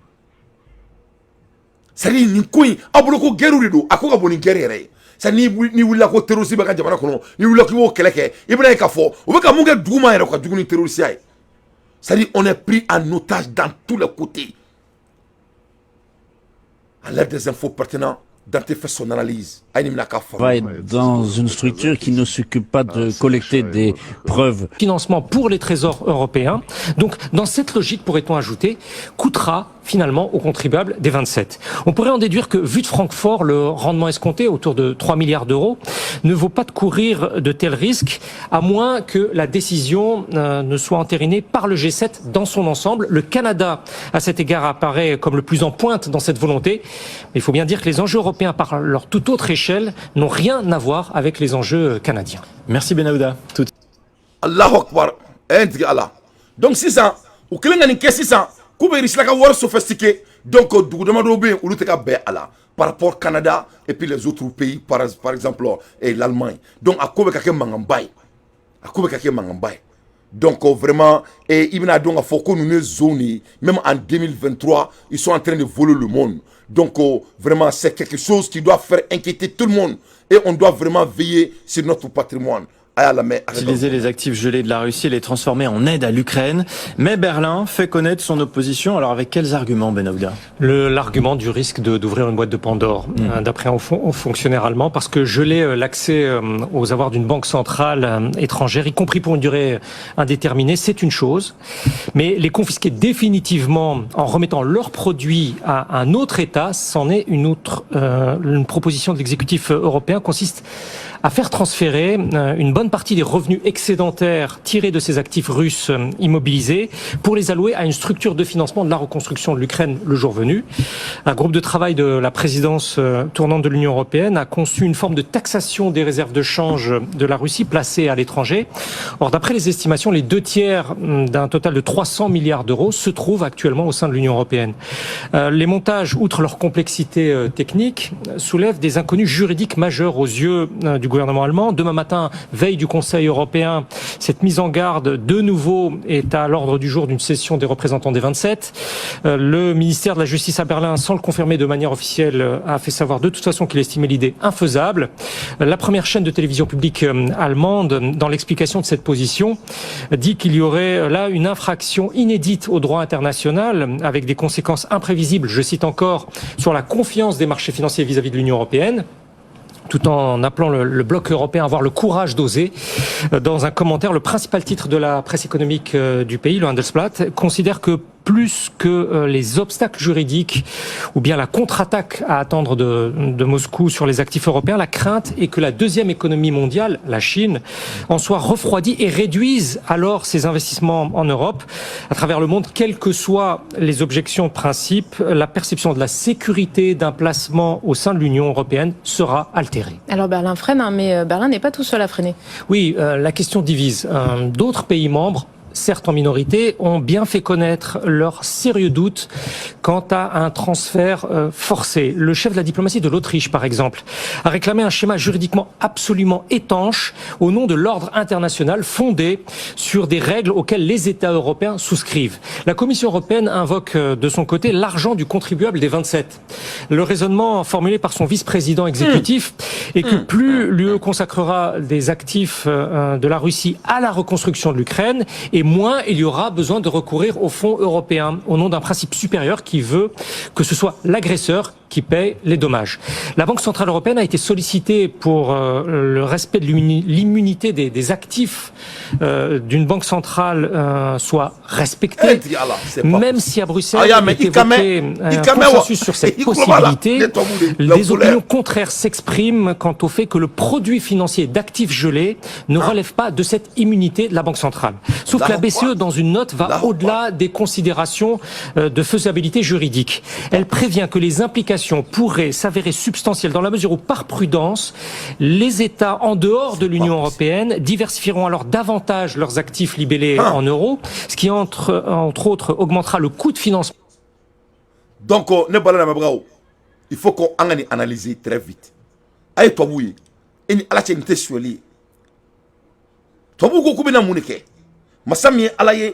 C'est-à-dire, nin ko in, aw bolo ko guerre de don, a ko ka bon ni guerre yɛrɛ ye. C'est n'i wulila ko terroriste bɛ ka jamana kɔnɔ, n'i wulila k'i b'o kɛlɛ kɛ, i bɛna ye k'a fɔ u bɛ ka mun kɛ dugu ma yɛrɛ, o ka jugu ni terroriste ye. C'est-à-dire, on est pris en otage dans tous les côtés. À l'aide des infos pertinentes, Dante fait son analyse. Va être dans une structure qui ne s'occupe pas de collecter des preuves. Financement pour les trésors européens. Donc, dans cette logique, pourrait-on ajouter, coûtera finalement aux contribuables des 27. On pourrait en déduire que, vu de Francfort, le rendement escompté, autour de 3 milliards d'euros, ne vaut pas de courir de tels risques, à moins que la décision ne soit entérinée par le G7 dans son ensemble. Le Canada, à cet égard, apparaît comme le plus en pointe dans cette volonté. Mais il faut bien dire que les enjeux européens, par leur toute autre échelle, n'ont rien à voir avec les enjeux canadiens. Merci Benahouda. Tout Allahu Akbar. Allah. Donc sisan, u kɛlen ka nin kɛ sisan, k'u bɛ Russie ka wari sophistiqué. Donc dugu damadɔ bɛ yen, olu tɛ ka bɛn a la par rapport Canada et puis les autres pays, par exemple et l'Allemagne. Donc a ko bɛ ka kɛ mankanba ye, a ko bɛ ka kɛ mankanba ye. Donc vraiment, et i bɛna dɔn k'a fɔ ko ninnu ye zone ye, même en 2023, ils sont en train de voler le monde. Donc vraiment, c'est quelque chose qui doit faire inquiéter tout le monde et on doit vraiment veiller sur notre patrimoine. Utiliser les actifs gelés de la Russie et les transformer en aide à l'Ukraine. Mais Berlin fait connaître son opposition. Alors avec quels arguments, Benahouda? L'argument du risque d'ouvrir une boîte de Pandore, d'après un fonctionnaire allemand, parce que geler l'accès aux avoirs d'une banque centrale étrangère, y compris pour une durée indéterminée, c'est une chose. Mais les confisquer définitivement en remettant leurs produits à un autre État, c'en est une autre. Une proposition de l'exécutif européen consiste à faire transférer une bonne partie des revenus excédentaires tirés de ces actifs russes immobilisés pour les allouer à une structure de financement de la reconstruction de l'Ukraine le jour venu. Un groupe de travail de la présidence tournante de l'Union européenne a conçu une forme de taxation des réserves de change de la Russie placées à l'étranger. Or, d'après les estimations, les deux tiers d'un total de 300 milliards d'euros se trouvent actuellement au sein de l'Union européenne. Les montages, outre leur complexité technique, soulèvent des inconnues juridiques majeures aux yeux du gouvernement allemand. Demain matin, veille du Conseil européen, cette mise en garde de nouveau est à l'ordre du jour d'une session des représentants des 27. Le ministère de la Justice à Berlin, sans le confirmer de manière officielle, a fait savoir de toute façon qu'il estimait l'idée infaisable. La première chaîne de télévision publique allemande, dans l'explication de cette position, dit qu'il y aurait là une infraction inédite au droit international, avec des conséquences imprévisibles, je cite encore, sur la confiance des marchés financiers vis-à-vis de l'Union européenne, tout en appelant le bloc européen à avoir le courage d'oser. Dans un commentaire, le principal titre de la presse économique du pays, le Handelsblatt, considère que Plus que les obstacles juridiques ou bien la contre-attaque à attendre de Moscou sur les actifs européens, la crainte est que la deuxième économie mondiale, la Chine, en soit refroidie et réduise alors ses investissements en Europe. À travers le monde, quelles que soient les objections de principe, la perception de la sécurité d'un placement au sein de l'Union européenne sera altérée. Alors Berlin freine, hein, mais Berlin n'est pas tout seul à freiner. Oui, la question divise. D'autres pays membres, certes en minorité, ont bien fait connaître leurs sérieux doutes quant à un transfert forcé. Le chef de la diplomatie de l'Autriche, par exemple, a réclamé un schéma juridiquement absolument étanche au nom de l'ordre international fondé sur des règles auxquelles les États européens souscrivent. La Commission européenne invoque de son côté l'argent du contribuable des 27. Le raisonnement formulé par son vice-président exécutif est que plus l'UE consacrera des actifs de la Russie à la reconstruction de l'Ukraine, et moins il y aura besoin de recourir aux fonds européens, au nom d'un principe supérieur qui veut que ce soit l'agresseur qui paie les dommages. La Banque Centrale Européenne a été sollicitée pour le respect de l'immunité des actifs d'une banque centrale soit respectée, même si à Bruxelles est évoqué un consensus sur cette possibilité. Des opinions contraires s'expriment quant au fait que le produit financier d'actifs gelés ne relève pas de cette immunité de la Banque centrale. Sauf que la BCE, dans une note, va au-delà des considérations de faisabilité juridique. Elle prévient que les implications pourraient s'avérer substantielles dans la mesure où, par prudence, les États en dehors de l'Union européenne diversifieront alors davantage leurs actifs libellés en euros, ce qui, entre autres, augmentera le coût de financement. Donc, ne bala, il faut qu'on analyse très vite. Aye tubabu ye e ni Ala cɛ, nin tɛ sonyali ye. Tubabu ko k'u bɛna mun de kɛ? Masa min ye Ala ye,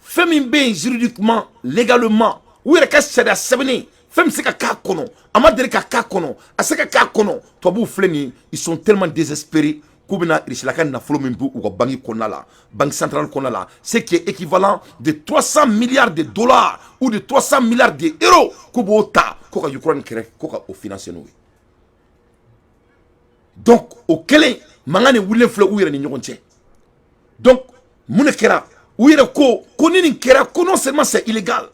fɛn min bɛ yen juridiquement, légalement, u yɛrɛ ka sariya sɛbɛnnen, fɛn bɛ se ka k'a kɔnɔ, a ma deli ka k'a kɔnɔ, a se ka k'a kɔnɔ. Tubabuw filɛ nin ye, ils sont tellement désespérés k'u bɛna Russie ka nafolo min b'u ka banque kɔnɔna la, banque centrale kɔnɔna la, ce qui est équivalent de 300 milliards de dollars ou de 300 milliards d'euros, k'u b'o ta ko ka Ukraine kɛrɛ, ko ka o financer n'o ye. Donc o kɛlen, mankan de wulilen filɛ u yɛrɛ ni ɲɔgɔn cɛ. Donc mun de kɛra? U yɛrɛ ko ko ni nin kɛra, ko non seulement c'est illégal,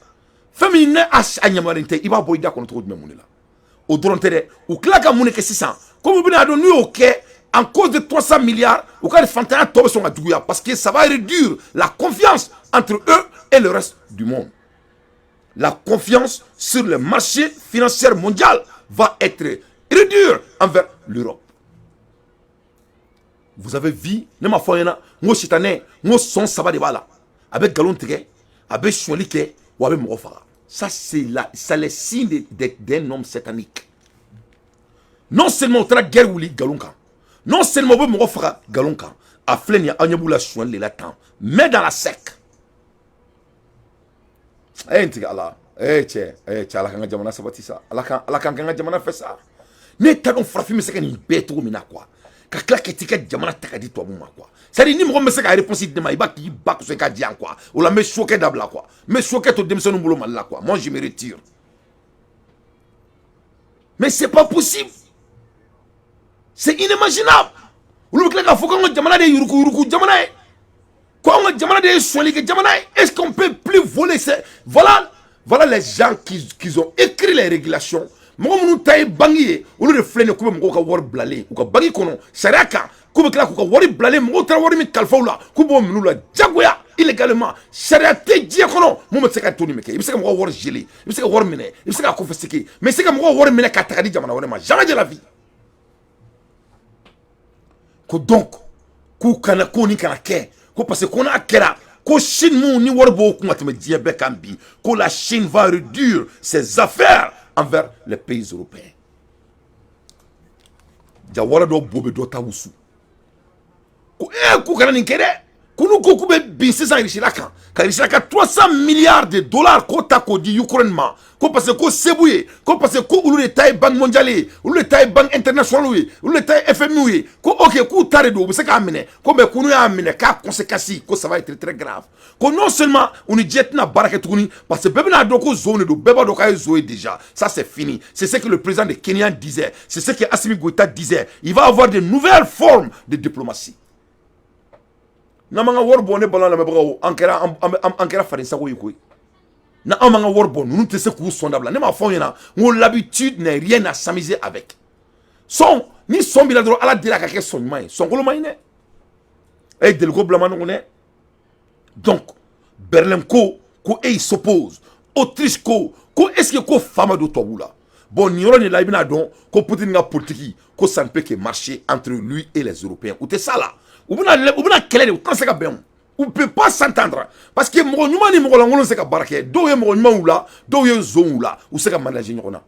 fɛn min ne a yamaruyalen tɛ, i b'a bɔ i da kɔnɔ cogo jumɛn? Mun de la? O dɔrɔn tɛ dɛ, u tila ka mun de kɛ sisan? Komi u bɛna dɔn n'u y'o kɛ en cause de 300 milliards, u ka fantanya tɔ bɛ sɔn ka juguya, parce que ça va réduire la confiance entre eux et le reste du monde. La confiance sur le marché financier mondial va être réduite envers l'Europe. Vous avez vu, ne ma fɔ ɲɛna n ko sitanɛ, n ko sɔn saba de b'a la: a bɛ nkalon tigɛ, a bɛ sonyali kɛ, wa a bɛ mɔgɔ faga. Ça, c'est la ça les signes d'un homme satanique. Non seulement u taara guerre wuli nkalon kan, non seulement u bɛ mɔgɔ faga nkalon kan, a filɛ nin ye, aw ɲɛ b'u la sonyali de la tan, mais dans la sec. A ye n tigɛ Ala. Eh cɛ, eh cɛ, Ala k'an ka jamana sabati sa. Ala k'an, Ala k'an ka jamana fɛ sa. Ne t'a dɔn farafin bɛ se ka nin bɛɛ cogo min na quoi, ka tila ka t'i ka jamana ta ka di tubabu ma quoi. C'est à dire, ni mɔgɔ min bɛ se ka réponse di ne ma, i b'a k'i ba kosɛbɛ ka di yan quoi. O la n bɛ sokɛ dabila quoi, n bɛ sokɛ to denmisɛnninw bolo Mali la quoi. Moi, je me retire, mais c'est pas possible, c'est inimaginable. Olu bɛ tila k'a fɔ k'an ka jamana de ye yuruku yuruku jamana ye, ko an ka jamana de ye sonyali kɛ jamana ye. Est-ce qu'on peut plus voler? C'est voilà, voilà les gens qui ont écrit les régulations. Mɔgɔ minnu ta ye banque ye, olu de filɛ nin ye k'u bɛ mɔgɔw ka wari bilalen u ka banque kɔnɔ sariya kan, k'u bɛ tila k'u ka wari bilalen, mɔgɔw taara wari min kalifa u la, k'u b'o minɛ u la jagoya, illégalement. Sariya tɛ diɲɛ kɔnɔ mun bɛ se ka to nin bɛ kɛ. I bɛ se ka mɔgɔw wari geler, i bɛ se ka wari minɛ, i bɛ se ka confisquer, mais i bɛ se ka mɔgɔw wari minɛ k'a ta ka di jamana wɛrɛ ma? Jamais de la vie. Ko donc k'u kana ko nin kana kɛ, ko parce que ko n'a kɛra, ko Chine mun ni wari b'o kun ka tɛmɛ diɲɛ bɛɛ kan bi, ko la Chine va réduire ses affaires envers les pays européens. Ja wara dɔ bo bɛ dɔ ta wusu ko ee, k'u kana nin kɛ dɛ, ko n'u ko k'u bɛ bin sisan Russie kan, ka Russie ka 300 milliards de dollars k'o ta k'o di Ukraine ma, ko parce que ko sebu ye, ko parce que ko olu de ta ye Banque mondiale ye, olu de ta ye Banque internationale ye, olu de ta ye FMI ye, ko ok, k'u ta de don, u bɛ se k'a minɛ, ko mais ko n'u y'a minɛ k'a conséquence, ko ça va être très grave, ko non seulement u ni diɲɛ tɛna baara kɛ tuguni, parce que bɛɛ bɛna dɔn ko zon de don, bɛɛ b'a dɔn k'a ye zon ye déjà. Ça, c'est fini. C'est ce que le président de Kenya disait, c'est ce que Assimi Goïta disait: il va avoir de nouvelles formes de diplomatie. N'an m'an ka wari bɔ, ne balima lamɛnbagaw, an kɛra faden sago ye koyi. Na anw m'an ka wari bɔ, ninnu tɛ se k'u sɔn dabila. Ne m'a fɔ aw ɲɛna n ko l'habitude n'est rien à s'amuser avec. Sɔn ni sɔn b'i la dɔrɔn, Ala deli a ka kɛ sɔn ɲuman ye. Sɔnkolon man ɲi dɛ. E deliko bila ma nɔgɔn dɛ. Donc Berlin ko ko e s'oppose. Autriche ko ko est ce que ko fa ma don tubabuw la? Bon, nin yɔrɔ de la, i bɛna dɔn ko Poutine ka politique ko ça ne peut que marcher entre lui et les Européens. U tɛ s'a la, u bɛna kɛlɛ de, u tɛna se ka bɛn, u peut pas s'entendre, parce que mɔgɔ ɲuman ni mɔgɔ lankolon se ka baara kɛ. Dɔw ye mɔgɔ ɲumanw la, dɔw ye zonw la, u se ka manager ɲɔgɔn na.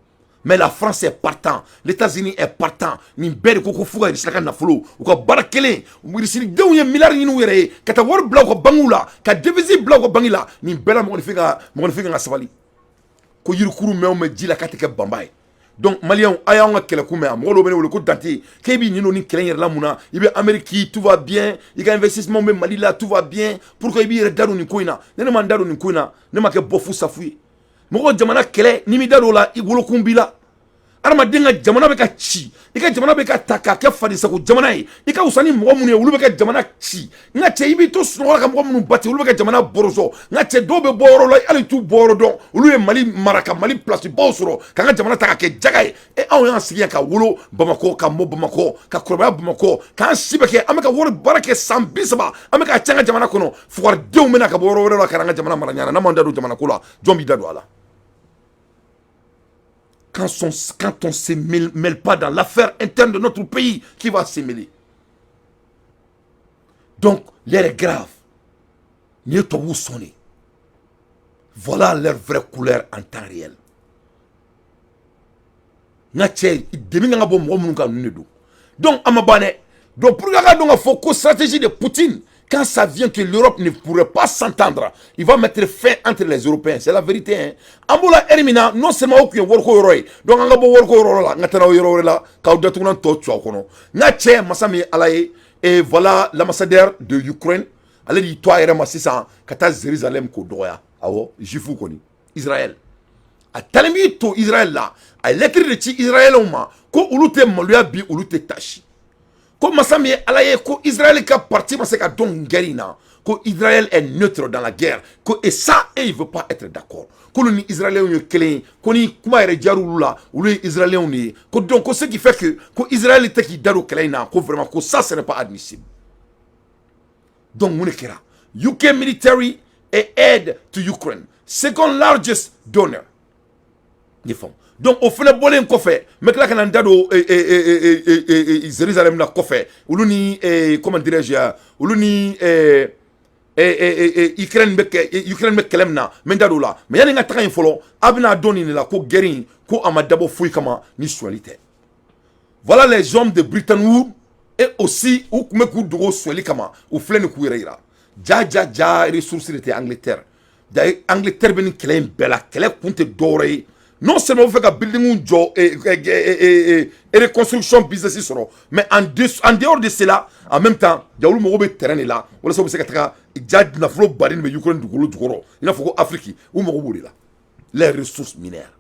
Mais la France est partant, les États-Unis est partant. Nin bɛɛ de ko ko f'u ka Russie ka nafolo, u ka baara kelen. Russie denw ye miliyari ɲini u yɛrɛ ye ka taa wari bila u ka banques la, ka devise bila u ka banque la. Nin bɛɛ la, mɔgɔninfin ka sabali ko yirikuru mɛn o mɛn ji la, k'a tɛ kɛ banba ye. Donc Maliyɛnw, a y'anw ka kɛlɛ kun mɛn. Mɔgɔ dɔw bɛ ne wele ko Dante, k'e b'i nin don ni kɛlɛ in yɛrɛ la mun na? I bɛ Amérique, tout va bien, i ka investissement bɛ Mali la, tout va bien, pourquoi i b'i yɛrɛ da don nin ko in na? Ne ma n da don nin ko in na, ne ma kɛ bɔfu safu ye. Mɔgɔ jamana kɛlɛ, n'i m'i da don o la, i wolokun b'i la. Adamaden ka jamana bɛ ka ci, i ka jamana bɛ ka ta k'a kɛ farisago jamana ye. I ka wusa ni mɔgɔ minnu ye, olu bɛ ka jamana ci. N ka cɛ, i b'i to sunɔgɔ la ka mɔgɔ minnu bati, olu bɛ ka jamana bɔrɔsɔ. N ka cɛ, dɔw bɛ bɔ yɔrɔ la, hali t'u bɔ yɔrɔ dɔn, olu ye Mali mara ka Mali place baw sɔrɔ, k'an ka jamana ta ka kɛ jaga ye. E, anw y'an sigi yan ka wolo Bamakɔ, ka mɔ Bamakɔ, ka kɔrɔbaya Bamakɔ, k'an si bɛ kɛ, an bɛ ka wari baara kɛ san 30, an bɛ ka ca an ka jamana kɔnɔ. Fugaridenw bɛna ka bɔ yɔrɔ wɛrɛ la ka na an ka jamana mara ɲana. N'an m'an da don jamana ko la, jɔn b'i da don a la? Quand on ne se mêle pas dans l'affaire interne de notre pays, qui va se mêler? Donc, l'heure est grave. Ni voilà leur vraie couleur en temps réel. N ka cɛ, demi kan ka bɔ mɔgɔ minnu kan, ninnu de don. Donc an ma ban dɛ. Donc pour que a ka dɔn ka fɔ ko stratégie de Poutine, quand ça vient que l'Europe ne pourrait pas s'entendre, il va mettre fin entre les Européens. C'est la vérité, hein. An b'o la heure min na, non seulement o tun ye wariko yɔrɔ ye, donc an ka bɔ wariko yɔrɔ la, n ka taa n'aw yɔrɔ wɛrɛ la, k'aw datugulan tɔ tu aw kɔnɔ. N ka cɛ, masa min ye Ala ye, et voilà l'ambassadeur de Ukraine, ale de y'i to a yɛrɛ ma sisan ka taa Jérusalem k'o dɔgɔya. Awɔ, juif kɔni, Israël. A talen b'i to Israël la, a ye lettre de ci Israël ma ko olu tɛ maloya bi, olu tɛ tasi. Ko masa min ye Ala ye, ko Israël ka parti ma se ka dɔn guerre in na, ko Israël est neutre dans la guerre, ko et ça, et il veut pas être d'accord, k'olu ni Israéliens ye kelen ye, ko ni kuma yɛrɛ diyara olu la, olu ye Israéliens de ye, ko donc ko ce qui fait que ko Israël tɛ k'i da don kɛlɛ in na, ko vraiment ko ça, ce n'est pas admissible. Donc mun de kɛra? UK military aid to Ukraine, second largest donor, i faamu. Donc o fana bɔlen kɔfɛ, n bɛ tila ka na n da don Jérusalem la kɔfɛ. Olu ni, comment dirais-je, olu ni Ukraine bɛ kɛ, Ukraine bɛ kɛlɛ min na, n bɛ n da don o la. Mais yanni n ka taga yen fɔlɔ, a bɛna dɔn nin de la ko guerre in, ko a ma dabɔ foyi kama ni sonyali tɛ. Voilà les hommes de Bretton Woods et aussi u tun bɛ k'u dogo sonyali kama, u filɛ nin k'u yɛrɛ yira. Ja ja ja, ressource de tɛ Angleterre. Ja, Angleterre bɛ nin kɛlɛ in bɛɛ la. Kɛlɛ kun tɛ dɔwɛrɛ ye, non seulement u bɛ fɛ ka building jɔ et reconstruction business sɔrɔ, mais en dehors de cela, en même temps, ja, olu mago bɛ terrain de la walasa u bɛ se ka taga ja nafolo baden bɛ Ukraine dugukolo jukɔrɔ, i n'a fɔ ko Afrique, u mago b'o de la, les ressources minières.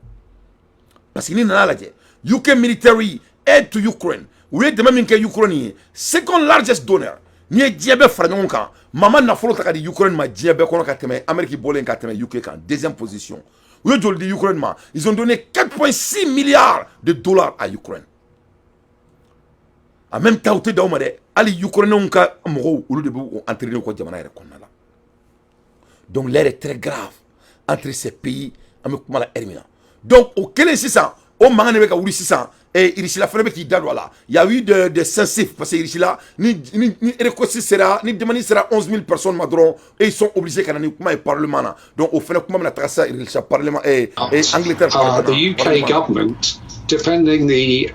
Parce que ni nana lajɛ, UK military aid to Ukraine, u ye dɛmɛ min kɛ Ukraine ye, second largest donor. N'i ye diɲɛ bɛɛ fara ɲɔgɔn kan, maa ma nafolo ta ka di Ukraine ma diɲɛ bɛɛ kɔnɔ ka tɛmɛ Amérique bɔlen ka tɛmɛ UK kan, deuxième position. U ye joli di Ukraine ma? Ils ont donné 4,6 milliards de dollars à Ukraine. En même temps, u tɛ dan o ma dɛ, hali Ukrainiens ka mɔgɔw, olu de b'u entraîner u ka jamana yɛrɛ kɔnɔna la. Donc l'heure est très grave entre ces pays. An bɛ kuma la heure min na, donc o kɛlen sisan, o mankan de bɛ ka wuli sisan. Russie la fana bɛ k'i da don a la. Il y a eu des sensifs, parce que Russie la, ni recours sera, ni demande sera 11 000 personnes ma dɔrɔn, et ils sont obligés ka na ni kuma ye parlement na. Donc o fana kuma bɛna taga sa Russie parlement et Angleterre parlement. The UK government defending the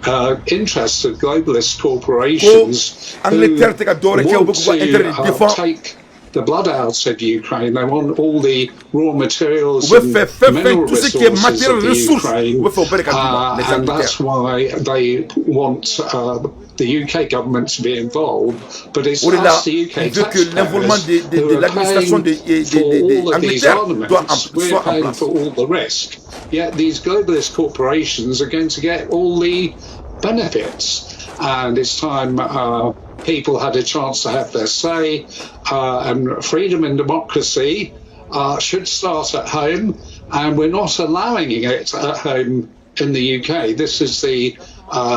interests of globalist corporations. Ko Angleterre tɛ ka dɔwɛrɛ kɛ, u bɛ k'u ka intérêt de défend. Take the blood out of Ukraine. They want all the raw materials U bɛ and fɛ fɛn fɛn, mineral tout ce qui est resources matériel of the ressources, Ukraine. U bɛ fɛ o bɛɛ de ka d'u ma, les And that's Angleterre. why they want the UK government to be involved. But it's O de la, us, the UK il veut que l'involvement taxpayers, de who de are l'administration paying for de all of these Angleterre doit en, armaments. We're soit en paying place. for all the risk. Yet these globalist corporations are going to get all the benefits. And it's time people had a chance to have their say. And freedom and democracy should start at home. And we're not allowing it at home in the UK. This is the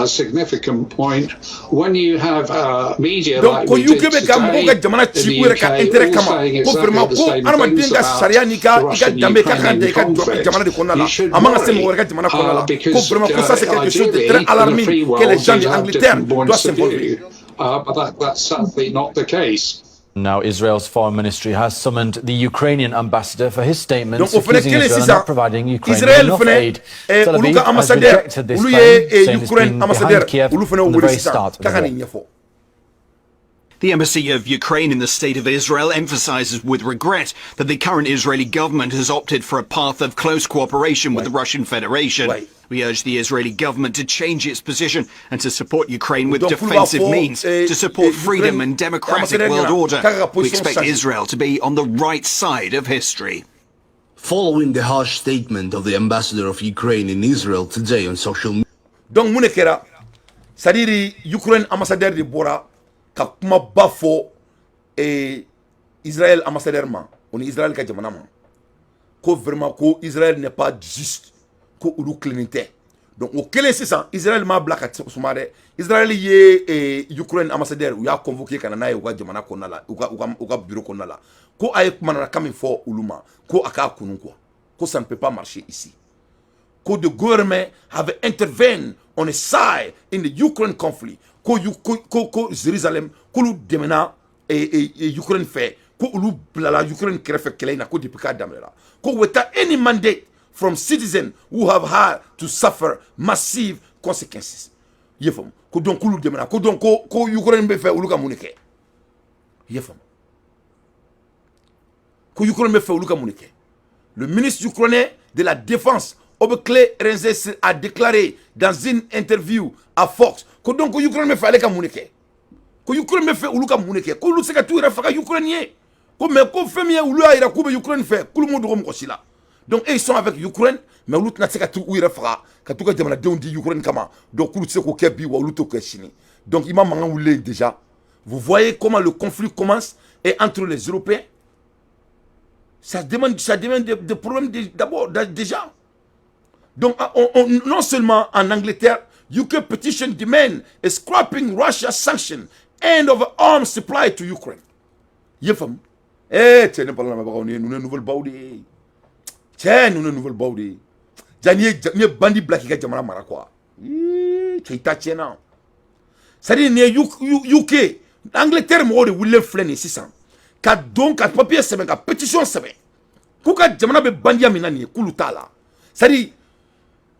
significant point. When you have media Donc like ko we UK did bɛ ka mɔgɔw ka today jamana in ci the u yɛrɛ ka UK, intérêt all kama, saying ko exactly vraiment the ko same adamaden things ka about sariya n'i ka the i ka danbe ka kan Russian-Ukrainian tɛ i ka conflict, jamana de kɔnɔna la, you should a man ka se mɔgɔ worry wɛrɛ ka jamana kɔnɔna la, ko because vraiment ko ça, c'est quelque chose de ideally très in a alarming free que les world gens you'd have d'Angleterre different doivent points of s'involver. view. But that's sadly not the case. Now, Israel's foreign ministry has summoned the Ukrainian ambassador for his statements Donc o fɛnɛ accusing kelen Israel of sisan, not providing Ukraine with Israël enough fɛnɛ aid. Tel olu Aviv ka has ambassadeur, rejected this olu claim, ye saying it's Ukraine been ambassadeur, behind Kiev olu fɛnɛ from the wele very sisan start of k'a the ka war. nin ɲɛfɔ. The Embassy of Ukraine in the State of Israel emphasizes with regret that the current Israeli government has opted for a path of close cooperation with the Russian Federation. We urge the Israeli government to change its position and to support Ukraine with Donc k'olu b'a defensive fɔ means to support freedom Ukraine and democratic ambassadeur world ɲɛna order. k'a ka We position expect changer. Israel to be on the right side of history. Following the harsh statement of the ambassador of Ukraine in Israel today on social media. Donc mun de kɛra? C'est à dire Ukraine ambassadeur de bɔra ka kumaba fɔ Israël ambassadeur ma, o ni Israël ka jamana ma, ko vraiment ko Israël n'est pas juste, ko olu tilennen tɛ. Donc o kɛlen sisan, Israël m'a bila ka suma dɛ. Israël ye Ukraine ambassadeur, u y'a convoqué ka na n'a ye u ka jamana kɔnɔna la, u ka bureau kɔnɔna la, ko a ye kumana min fɔ olu ma, ko a k'a kunu quoi, ko ça ne peut pas marcher ici, ko the government have intervened on a side in the Ukraine conflict, ko Jérusalem k'olu dɛmɛna Ukraine fɛ, ko olu bilala Ukraine kɛrɛfɛ kɛlɛ in na, ko depuis k'a daminɛra, ko without any mandate from citizens who have had to suffer massive consequences. I ye faamu? Ko donc k'olu dɛmɛna, ko donc ko Ukraine bɛ fɛ olu ka mun de kɛ? I ye faamu? Ko Ukraine bɛ fɛ olu ka mun de kɛ? Le ministre ukrainien de la Défense, Oleksiy Reznikov, a déclaré dans une interview à Fox ko donc ko Ukraine bɛ fɛ ale ka mun de kɛ, ko Ukraine bɛ fɛ olu ka mun de kɛ, k'olu tɛ se ka t'u yɛrɛ faga Ukraine ye, ko mais ko fɛn min ye, olu y'a yira k'u bɛ Ukraine fɛ, k'olu m'o dogo mɔgɔ si la. Donc eux, ils sont avec Ukraine, mais olu tɛna se ka t'u yɛrɛ faga ka t'u ka jamanadenw di Ukraine kama. Donc k'olu tɛ se k'o kɛ bi, wa olu t'o kɛ sini. Donc i ma mankan wulilen déjà, vous voyez comment le conflit commence et entre les Européens, ça demande des problèmes d'abord déjà. Donc non seulement en Angleterre, UK petition demand a scrapping Russia sanction, end of arms supply to Ukraine. I ye faamu? Eh cɛ, ne balimaw, nin ye ninnu ye nouvelle baw de ye. Cɛ, ninnu ye nouvelle baw de ye. Ja n'i ye bandit bila k'i ka jamana mara quoi, ii, cɛ, i ta tiɲɛna. C'est à dire nin ye UK, Angleterre mɔgɔw de wulilen filɛ nin ye sisan ka don ka papier sɛbɛn, ka pétition sɛbɛn, k'u ka jamana bɛ bandiya min na nin ye, k'olu t'a la. C'est à dire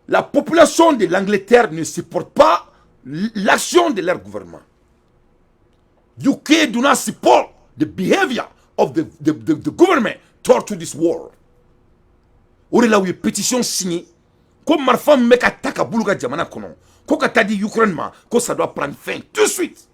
la population de l'Angleterre ne supporte pas l'action de leur gouvernement. UK do not support the behavior of the government toward to this war. O de la u ye pétition signé ko marifa min bɛ ka ta ka b'olu ka jamana kɔnɔ ko ka taa di Ukraine ma, ko ça doit prendre fin tout de suite.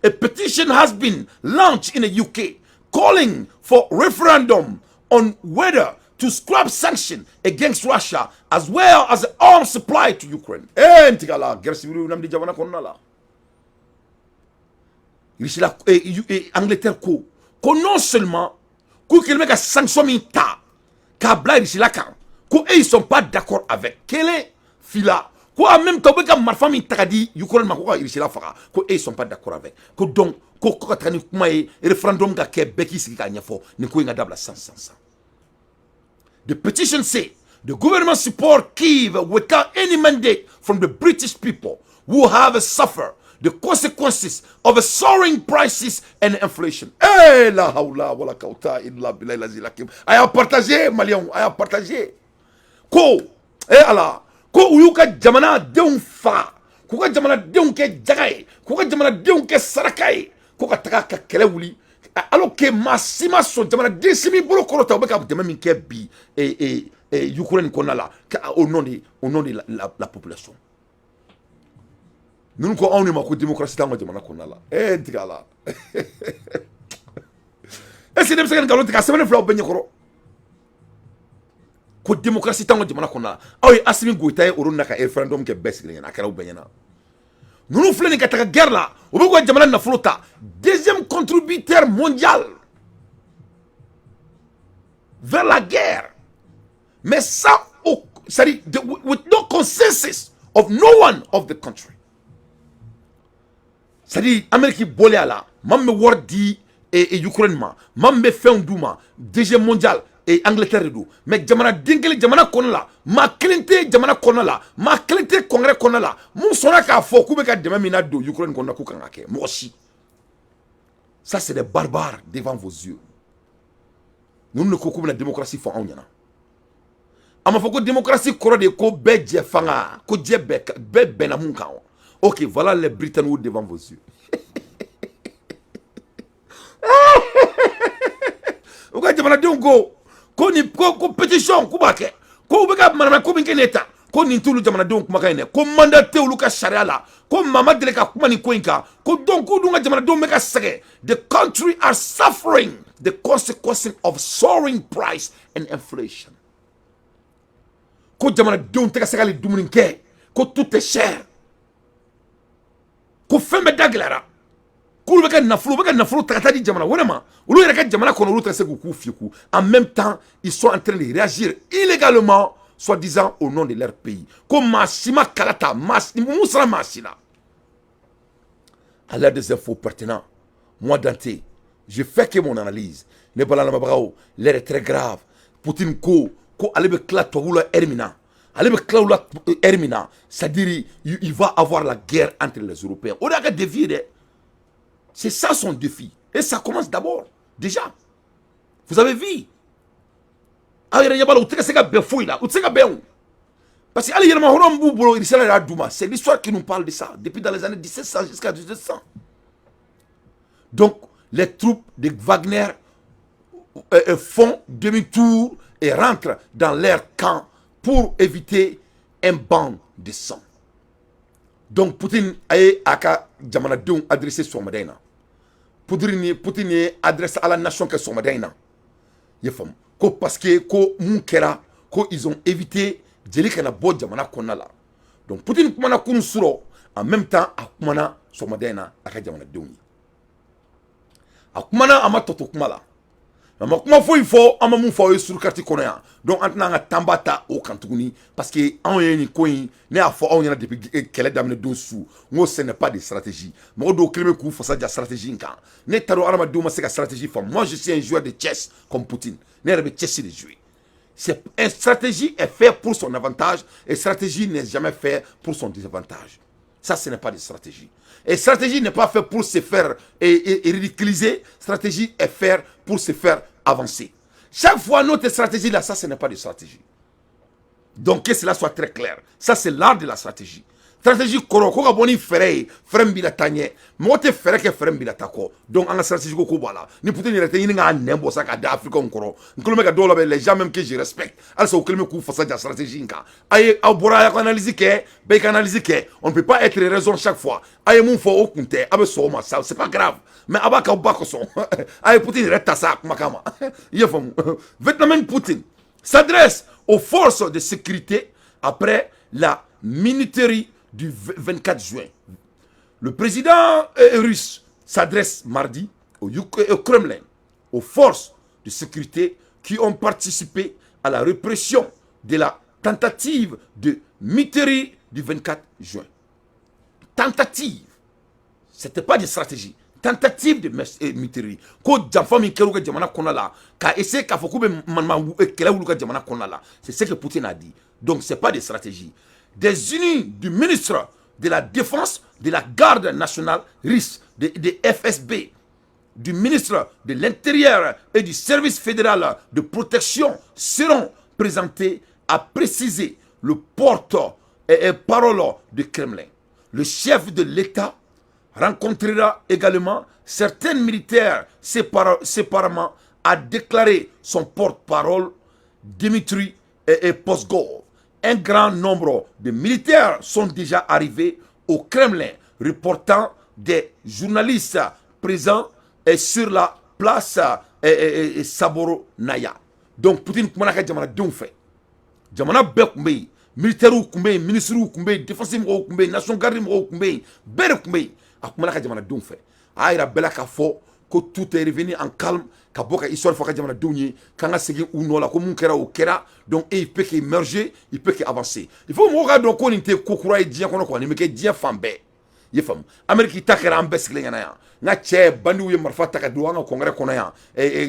A petition has been launched in the UK calling for referendum on whether to scrap sanctions against Russia as well as the arms supply to Ukraine. Eh, n tigɛ la, guerre civile nam di jamana kɔnɔna la. Russie la, Angleterre ko non seulement k'u kɛlen bɛ ka sanction min ta k'a bila Russie la kan, ko eux, ils sont pas d'accord avec, kelen fila, ko en même temps u bɛ ka marifa min ta ka di Ukraine ma ko ka Russie la faga, ko eux, ils sont pas d'accord avec, ko donc ko ka taga ni kuma ye, référendum ka kɛ, bɛɛ k'i sigi k'a ɲɛfɔ, nin ko in ka dabila san san san. The petition say the government support Kiev without any mandate from the British people who have suffered the consequences of a soaring prices and inflation. Eh la hawla wala quwwata illa billahi al hakim. A y'a partagé, Maliens, a y'a partagé. Ko eh ala, ko u y'u ka jamanadenw faga, k'u ka jamanadenw kɛ jaga ye, k'u ka jamanadenw kɛ saraka ye, ko ka taga ka kɛlɛ wuli, alors que maa si ma sɔn, jamanaden si m'i bolo kɔrɔta u bɛ ka dɛmɛ min kɛ bi Ukraine kɔnɔna la au nom de la population. Ninnu ko anw de ma ko démocratie t'anw ka jamana kɔnɔna la. Eh n tigɛ a la, est ce que ne bɛ se ka nin nkalon tigɛ a sɛbɛnnen filɛ aw bɛɛ ɲɛkɔrɔ ko démocratie t'anw ka jamana kɔnɔna la? Aw ye Assimi Goïta ye olu na ka référendum kɛ, bɛɛ sigilen ɲɛna, a kɛra aw bɛɛ ɲɛna. Ninnu filɛ nin ka taga guerre la, u bɛ k'u ka jamana nafolo ta, deuxième contributeur mondial vers la guerre. Mais ça, c'est-à-dire with no consensus of no one of the country. C'est-à-dire Amérique bɔlen a la, maa min bɛ wari di Ukraine ma, maa min bɛ fɛnw d'u ma, DG mondial et Angleterre de don. Mais jamanaden kelen jamana kɔnɔ la, maa kelen tɛ jamana kɔnɔ la, maa kelen tɛ congrès kɔnɔ la mun sɔnna k'a fɔ k'u bɛ ka dɛmɛ min na don Ukraine kɔnɔ k'u kan ka kɛ, mɔgɔ si. Ça, c'est des barbares devant vos yeux. Ninnu de ko k'u bɛna démocratie fɔ anw ɲɛna. A ma fɔ ko démocratie kɔrɔ de ye ko bɛɛ jɛ fanga, ko jɛ bɛɛ, bɛɛ bɛnna mun kan. Ok, voilà les Britanniques devant vos yeux. U ka jamanadenw ko nin ko pétition k'u b'a kɛ, ko u bɛ ka manamana ko min kɛ nin ta, ko nin t'olu jamanadenw kumakan ye dɛ, ko mandat tɛ olu ka sariya la, ko maa ma deli ka kuma nin ko in kan, ko donc k'u dun ka jamanadenw bɛ ka sɛgɛn. The country are suffering the consequences of soaring price and inflation. Ko jamanadenw tɛ ka se ka hali dumuni kɛ, ko tout est cher, ko fɛn bɛɛ da gɛlɛyara, k'olu bɛ ka nafolo, u bɛ ka nafolo ta ka taa di jamana wɛrɛ ma, olu yɛrɛ ka jamana kɔnɔ, olu tɛ se k'u k'u fiyeku. En même temps, ils sont en train de réagir illégalement, soi-disant au nom de leur pays. Ko maa si ma kala ta, maa mun sera maa si la. À l'aide des infos pertinents, moi Dante, je fais que mon analyse. Ne balamabagaw, l'heure est très grave. Poutine ko ale bɛ tila tubabuw la heure min na, ale bɛ tila u la heure min na, c'est-à-dire il va avoir la guerre entre les Européens. O de y'a ka défi ye dɛ. C'est ça son défi. Et ça commence d'abord déjà. Vous avez vu, aw yɛrɛ ɲɛ b'a la, u tɛ ka se ka bɛn foyi la, u tɛ se ka bɛn o, parce que hali yɛlɛma hɔrɔn min b'u bolo, Irisala y'a d'u ma. C'est l'histoire qui nous parle de ça depuis dans les années 1700 jusqu'à 1800. Donc les troupes de Wagner font demi-tour et rentrent dans leur camp pour éviter un bain de sang. Donc Poutine a ye a ka jamanadenw adressé sɔgɔmada in na. Poutine ye adresse à la nation kɛ sɔgɔmada in na, i ye faamu, ko parce que ko mun kɛra, ko ils ont évité jeli kana bɔ jamana kɔnɔna la. Donc Poutine kumana kunun surɔ, en même temps a kumana sɔgɔmada in na a ka jamanadenw ye. A kumana, a ma tɔ to kuma la, a ma kuma foyi fɔ an ma mun fɔ aw ye sur carte kɔnɔ yan. Donc an tɛna an ka tanba ta o kan tuguni, parce que anw ye nin ko in, ne y'a fɔ aw ɲɛna depuis kɛlɛ daminɛ don su, n ko ce n'est pas de stratégie. Mɔgɔ dɔw kelen bɛ k'u fasa ja stratégie in kan. Ne t'a dɔn adamadenw ma se ka stratégie faamu. Moi, je suis un joueur de chess comme Poutine. Ne yɛrɛ bɛ chess de jouer. C'est une stratégie est faite pour son avantage et stratégie n'est jamais faite pour son désavantage. Ça, ce n'est pas de stratégie. Et stratégie n'est pas faite pour se faire et ridiculiser. Stratégie est faite pour se faire avancer. Chaque fois, notre stratégie là, ça, ce n'est pas de stratégie. Donc, que cela soit très clair. Ça, c'est l'art de la stratégie. Stratégie kɔrɔ ko ka bɔ ni fɛɛrɛ ye, fɛɛrɛ min b'i la taa ɲɛ. Mɔgɔ tɛ fɛɛrɛ kɛ fɛɛrɛ min b'i la taa kɔ. Donc an ka stratégie ko bɔ a la. Ni Poutine yɛrɛ tɛ ɲini k'a nɛn bɔ sa k'a da Africains kɔrɔ, n kelen bɛ ka dɔw labɛn, les gens même que je respecte, halisa u kelen bɛ k'u fasa ja stratégie in kan. A ye aw bɔra, a y'aw ka analyse kɛ, bɛɛ ka analyse kɛ. On ne peut pas être raison chaque fois. A ye mun fɔ, o kun tɛ, a bɛ sɔn o ma sa, c'est pas grave, mais a b'a k'aw ba kosɔn. A ye Poutine yɛrɛ ta sa a kumakan ma, i y'a faamu. Vladimir Poutine s'adresse aux forces de sécurité après la mutinerie du 24 juin. Le président russe s'adresse mardi au Kremlin, aux forces de sécurité qui ont participé à la répression de la tentative de mutinerie du 24 juin. Tentative, ce n'était pas de stratégie. Tentative de mutinerie. Ko janfa min kɛra u ka jamana kɔnɔ la, k'a essayer k'a fɔ k'u bɛ manama kɛlɛ wuli u ka jamana kɔnɔ la. C'est ce que Poutine a dit. Donc c'est pas de stratégie. Des unités du ministre de la Défense, de la Garde nationale russe, de FSB, du ministre de l'Intérieur et du Service fédéral de protection seront présentés, a précisé le porte-parole du Kremlin. Le chef de l'État rencontrera également certains militaires séparément, a déclaré son porte-parole Dimitri Peskov. Un grand nombre de militaires sont déjà arrivés au Kremlin, reportant des journalistes présents et sur la place Sobornaya. Donc Poutine kumana ka jamanadenw fɛ. Jamana bɛɛ tun bɛ yen, militaires tun bɛ yen, ministres tun bɛ yen, défense mɔgɔw tun bɛ yen, nation garde mɔgɔw tun bɛ yen, bɛɛ de tun bɛ yen. A kumana ka jamanadenw fɛ, a y'a yira bɛɛ la k'a fɔ Ko tout est revenu en calme, ka bɔ ka histoire fɔ ka jamanadenw ye k'an ka segin u nɔ la, ko mun kɛra, o kɛra. Donc et il peut qu'émerger, il peut qu'avancer. Il faut mɔgɔw k'a dɔn ko nin tɛ ko kura ye diɲɛ kɔnɔ quoi. Nin bɛ kɛ diɲɛ fan bɛɛ, i ye faamu. Amérique ta kɛra, an bɛɛ sigilen ɲɛna yan. N ka cɛ, bandiw ye marifa ta ka don an ka congrès kɔnɔ yan.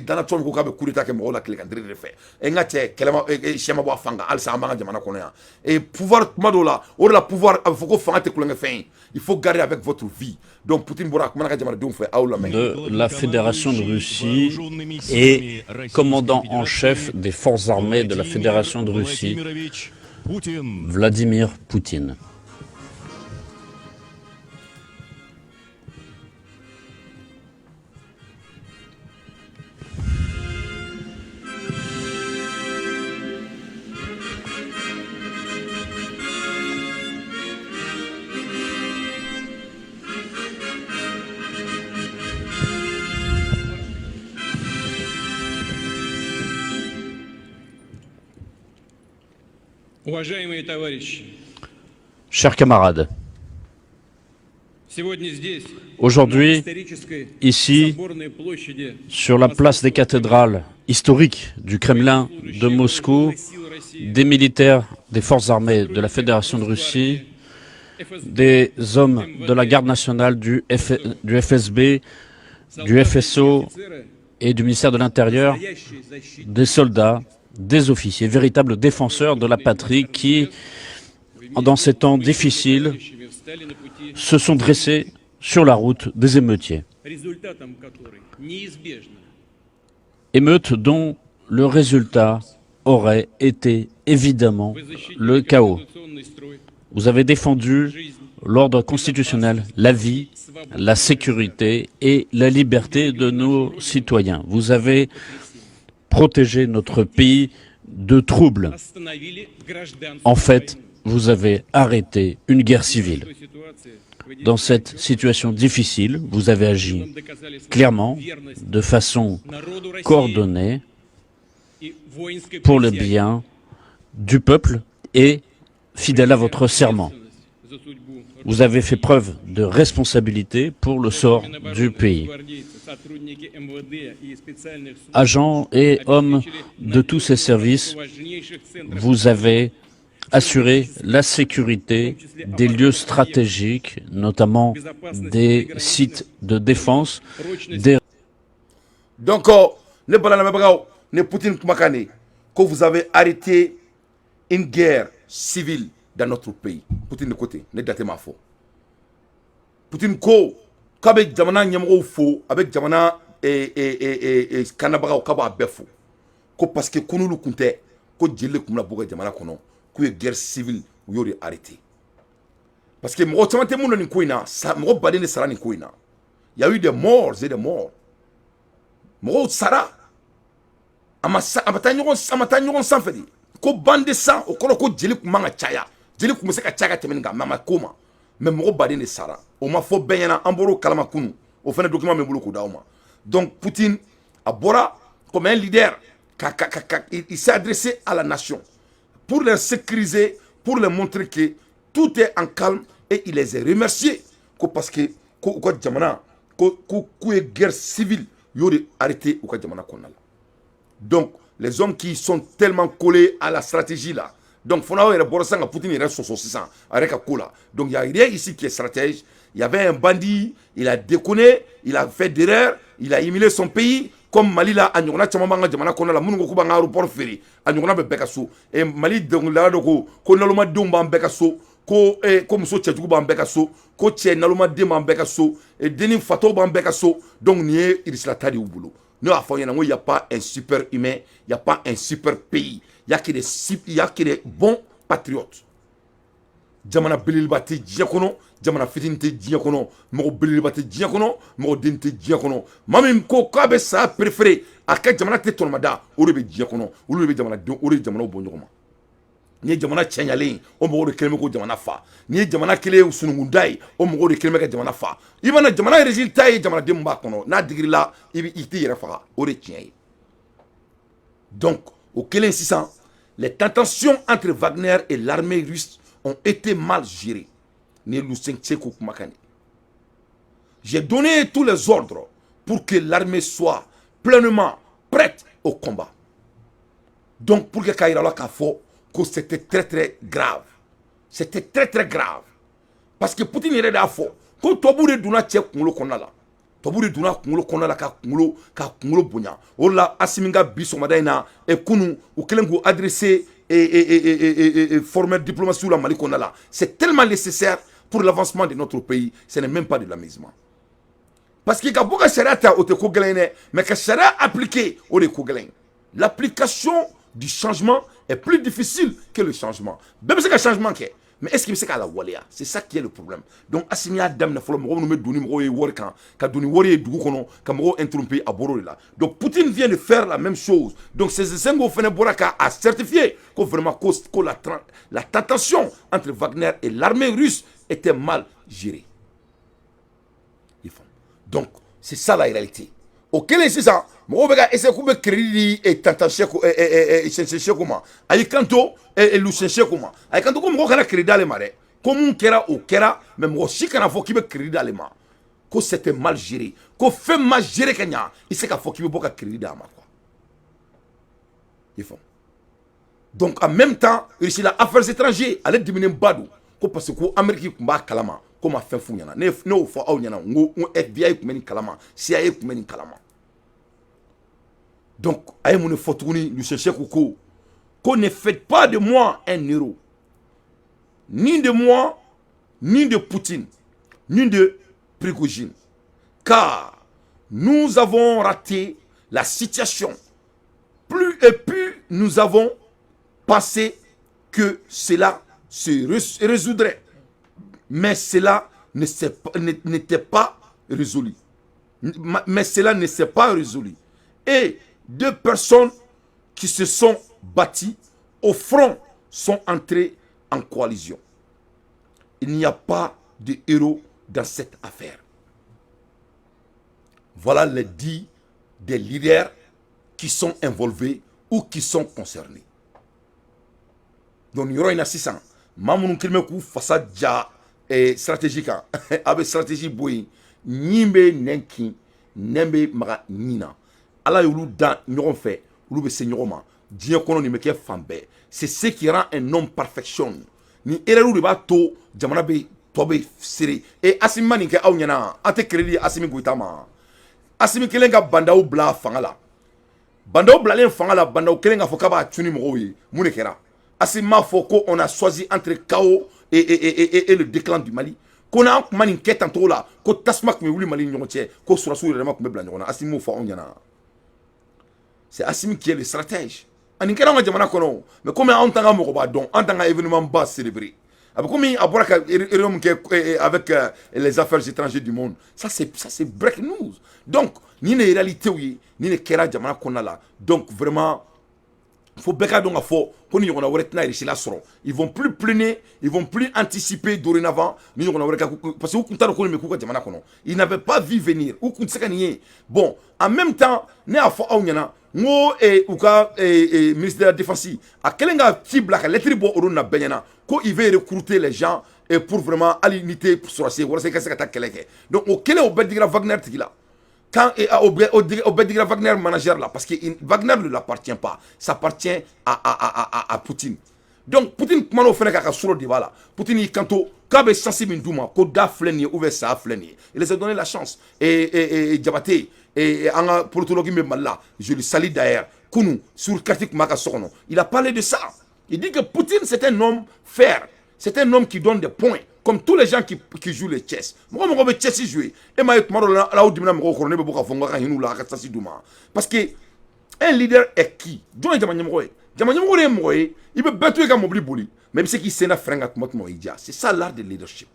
Donald Trump ko k'a bɛ coup d'état kɛ mɔgɔw la tilekantiri de fɛ. N ka cɛ, kɛlɛ ma sɛ ma bɔ a fan kan. Halisa an b'an ka jamana kɔnɔ yan. Pouvoir, kuma dɔw la, o de la pouvoir, a bɛ fɔ ko fanga tɛ tulonkɛ fɛn ye, il faut garder avec votre vie. Donc Poutine bɔra, a kumana ka jamanadenw fɛ, aw lamɛn. De la Fédération de Russie et commandant en chef des forces armées de la Fédération de Russie, Vladimir Poutine. Уважаемые товарищи, Chers camarades, aujourd'hui, ici, sur la place des cathédrales historiques du Kremlin de Moscou, des militaires des forces armées de la Fédération de Russie, des hommes de la garde nationale du FSB, du FSO et du ministère de l'Intérieur, des soldats, des officiers, véritables défenseurs de la patrie qui, dans ces temps difficiles, se sont dressés sur la route des émeutiers. Émeutes dont le résultat aurait été évidemment le chaos. Vous avez défendu l'ordre constitutionnel, la vie, la sécurité et la liberté de nos citoyens. Vous avez protégé notre pays de troubles. En fait, vous avez arrêté une guerre civile. Dans cette situation difficile, vous avez agi clairement, de façon coordonnée, pour le bien du peuple et fidèle à votre serment. Vous avez fait preuve de responsabilité pour le sort du pays. Agents et hommes de tous ces services, vous avez assuré la sécurité des lieux stratégiques, notamment des sites de défense. Des. Donc, ne balalamɛbagaw, ne Poutine kumakan de ko vous avez arrêté une guerre civile dans notre pays. Poutine de côté, ne date m'a fɔ. Poutine ko k'a bɛ jamana ɲɛmɔgɔw fo, a bɛ jamana kanabagaw, k'a b'a bɛɛ fo, ko parce que ko n'olu tun tɛ, ko jeli de tun bɛna bɔ ka jamana kɔnɔ, k'u ye guerre civile, u y'o de arrêté. Parce que mɔgɔ caman tɛ mun na nin ko in na, mɔgɔ baden de sara nin ko in na. Il y a eu des morts et des morts, mɔgɔw sara. A ma sa, a ma taa ɲɔgɔn, a ma taa ɲɔgɔn sanfɛ de ko bande sang. O kɔrɔ ko jeli tun man ka caya, jeli tun bɛ se ka caya ka tɛmɛ nin kan, mais a ma ko ma. Mais mɔgɔ baden de sara, o ma fɔ bɛɛ ɲɛna. An bɔr'o kalama kunun, o fana document bɛ n bolo k'o d'aw ma. Donc Poutine a bɔra comme un leader ka il s'est adressé à la nation pour les sécuriser, pour les montrer que tout est en calme, et il les a remerciés ko parce que ko u ka jamana ko k'u ye guerre civile, u y'o de arrêté u ka jamana kɔnɔna la. Donc les hommes qui sont tellement collés à la stratégie là, donc fo n'aw yɛrɛ bɔra sisan ka Poutine yɛrɛ sɔsɔ sisan a yɛrɛ ka ko la. Donc il y a rien ici qui est stratège. Il y avait un bandit, il a déconné, il a fait d'erreurs, il a humilié son pays. Comme Mali la, a ɲɔgɔnna caman b'an ka jamana kɔnɔ la, minnu ko k'u b'an ka aéroport feere, a ɲɔgɔnna bɛ bɛɛ ka so. Et Mali dɔnkilidala dɔ ko nalomadenw b'an bɛɛ ka so, ko muso cɛjugu b'an bɛɛ ka so, ko cɛ nalomaden b'an bɛɛ ka so, denni fatɔw b'an bɛɛ ka so. Donc nin ye Irisila ta de y'u bolo. Ne y'a fɔ aw ɲɛna ko y a pas un super humain, y a pas un super pays, y a que des bons patriotes. Jamana belebeleba tɛ diɲɛ kɔnɔ, jamana fitinin tɛ diɲɛ kɔnɔ, mɔgɔ belebeleba tɛ diɲɛ kɔnɔ, mɔgɔ den tɛ diɲɛ kɔnɔ. Maa min ko k'a bɛ saya préféré a ka jamana tɛ tɔnɔmada, o de bɛ diɲɛ kɔnɔ. Olu de bɛ jamanadenw, o de ye jamanaw bɔ ɲɔgɔn ma. N'i ye jamana cɛɲalen ye, o mɔgɔw de kɛlen bɛ ko jamana fa. N'i ye jamana kelen sununkunda ye, o mɔgɔw de kɛlen bɛ ka jamana fa. I mana jamana résultat ye, jamanaden min b'a kɔnɔ n'a digir'i la, i bɛ i t'i yɛrɛ faga, o de ye tiɲɛ ye. Donc o kɛlen sisan, les tensions entre Wagner et l'armée russe ont été mal gérées. Ni ye Lucien Tcheko kumakan de. J'ai donné tous les ordres. pour que l'armée soit pleinement prête au combat. Donc pour que k'a yira la k'a fɔ ko c'était très très grave, c'était très très grave, parce que Poutine yɛrɛ de y'a fɔ ko tubabu de donna cɛ kunkolo kɔnɔna la, tubabu de donna kunkolo kɔnɔna la ka kunkolo bonya. O de la, Asimi ka bi sɔgɔmada in na e kunu, u kɛlen k'u adresser et former diplomatie la Mali kɔnɔna la, c'est tellement nécessaire pour l'avancement de notre pays, ce n'est même pas de l'amusement. Parce que ka bɔ ka sariya ta, o tɛ ko gɛlɛn ye dɛ, mais ka sariya appliquer, o de ye ko gɛlɛn ye. L'application du changement est plus difficile que le changement. Bɛɛ bɛ se ka changement kɛ, mais est-ce qu'il bɛ se k'a lawaleya? C'est ça qui est le problème. Donc Asimi y'a daminɛ fɔlɔ, mɔgɔ minnu bɛ don ni mɔgɔw ye wari kan, ka don ni wari ye dugu kɔnɔ, ka mɔgɔw interrompre, a bɔr'o de la. Donc Poutine vient de faire la même chose. Donc Sengo fana bɔra k'a certifier ko vraiment ko la tentation entre Wagner et l'armée russe était mal gérée. Donc c'est ça la réalité. O kɛlen sisan, mɔgɔw bɛ ka essayer k'u bɛ crédit di Tantan Seku, Sɛnsɛn Seku ma. A y'i kanto, Lucien Seku ma, a y'i kanto ko mɔgɔw kana crédit d'ale ma dɛ, ko mun kɛra, o kɛra, mais mɔgɔ si kana fɔ k'i bɛ crédit d'ale ma, ko c'était mal géré, ko fɛn ma géré ka ɲa, i se k'a fɔ k'i bɛ bɔ ka crédit d'a ma quoi. I faamu? Donc en même temps, Russie la affaires étrangères, ale diminenba don ko parce que ko Amérique tun b'a kalama, ko ma fɛn f'u ɲɛna. Ne y'o fɔ aw ɲɛna, n ko FBI tun bɛ nin kalama, CIA tun bɛ nin kalama. Donc a ye mun de fɔ tuguni? Lucien Seku ko ne faites pas de moi un héros, ni de moi, ni de Poutine, ni de Prigojine, car nous avons raté la situation plus et plus nous avons pensé que cela se résoudrait, mais cela n'était pas résolu, mais cela ne s'est pas résolu et deux personnes qui se sont battues au front sont entrées en coalition. Il n'y a pas de héros dans cette affaire. Voilà les dits des leaders qui sont involvés ou qui sont concernés. Donc yɔrɔ in na sisan, maa minnu kɛlen bɛ k'u fasa ja stratégie kan, a bɛ stratégie bɔ yen, ɲin bɛ nɛn kin, nɛn bɛ maga ɲin na. Ala y'olu dan ɲɔgɔn fɛ, olu bɛ se ɲɔgɔn ma diɲɛ kɔnɔ, nin bɛ kɛ fan bɛɛ. C'est ce qui rend un homme perfection. Ni erreur de b'a to jamana bɛ tɔ bɛ sere. E Asimi ma nin kɛ aw ɲɛna, an tɛ crédit Asimi Goïta ma. Asimi kelen ka Bah N'Daw bila fanga la, Bah N'Daw bilalen fanga la, Bah N'Daw kelen k'a fɔ k'a b'a cun ni mɔgɔw ye. Mun de kɛra? Asimi m'a fɔ ko on a choisi entre chaos et le déclin du Mali, ko n'an tun ma nin kɛ tan cogo la, ko tasuma tun bɛ wuli Mali ni ɲɔgɔn cɛ, ko sɔrɔsiw yɛrɛ ma tun bɛ bila ɲɔgɔn na. Asimi m'o fɔ anw ɲɛna? C'est Asimi qui est le stratège. Ani kɛra anw ka jamana kɔnɔ, mais komi anw t'an ka mɔgɔba dɔn, an t'an ka événement ba célébrer, a bɛ komi a bɔra ka réunion min kɛ avec les affaires étrangères du monde. Ça c'est break news. Donc nin de ye réalité ye, nin de kɛra jamana kɔnɔna la. Donc vraiment, fo bɛɛ ka dɔn ka fɔ ko ni ɲɔgɔnna wɛrɛ tɛna Russie sɔrɔ. Ils vont plus planer, ils vont plus anticiper dorénavant ni ɲɔgɔnna wɛrɛ ka, parce que u tun t'a dɔn ko nin bɛ k'u ka jamana kɔnɔ. Ils n'avaient pas vu venir, u tun tɛ se ka nin ye. Bon, en même temps, ne y'a fɔ aw ɲɛna n ko u ka ministre de la Défense a kɛlen ka ci bila ka lettre bɔ olu na bɛɛ ɲɛna ko il veut recruter les gens et pour vraiment, hali ni tɛ sɔrɔsi ye, walasa i ka se ka taa kɛlɛ kɛ. Donc o kɛlen, o bɛɛ digira Wagner tigi la quand au bɛɛ digira Wagner manager là, parce que Wagner ne l'appartient pas, ça appartient à Poutine. Donc Poutine kumana o fɛnɛ k'a ka sɔrɔ de b'a la. Poutine y'i kanto k'a bɛ chance min d'u ma, ko da filɛ nin ye ou bien saya filɛ nin ye. Il les a donné la chance. Et Jabate et an ka politologue min bɛ Mali la, je le salue d'ailleurs, kunu sur carte tun b'a ka so kɔnɔ, il a parlé de ça. Il dit que Poutine, c'est un homme faire, c'est un homme qui donne des points, comme tous les gens qui jouent le chess. Mɔgɔ mɔgɔ bɛ chess jouer, e m'a ye, tuma dɔ la aw dimina mɔgɔw kɔrɔ, ne bɛ bɔ k'a fɔ n ka hinɛ u la, a ka chance d'u ma. Parce que un leader est qui? Jɔn ye jama ɲɛmɔgɔ ye? Jama ɲɛmɔgɔ de ye mɔgɔ ye, i bɛ bɛɛ to i ka mobili boli, mais i bɛ se k'i sen da frein kan tuma tuma o y'i diya. C'est ça l'art de leadership.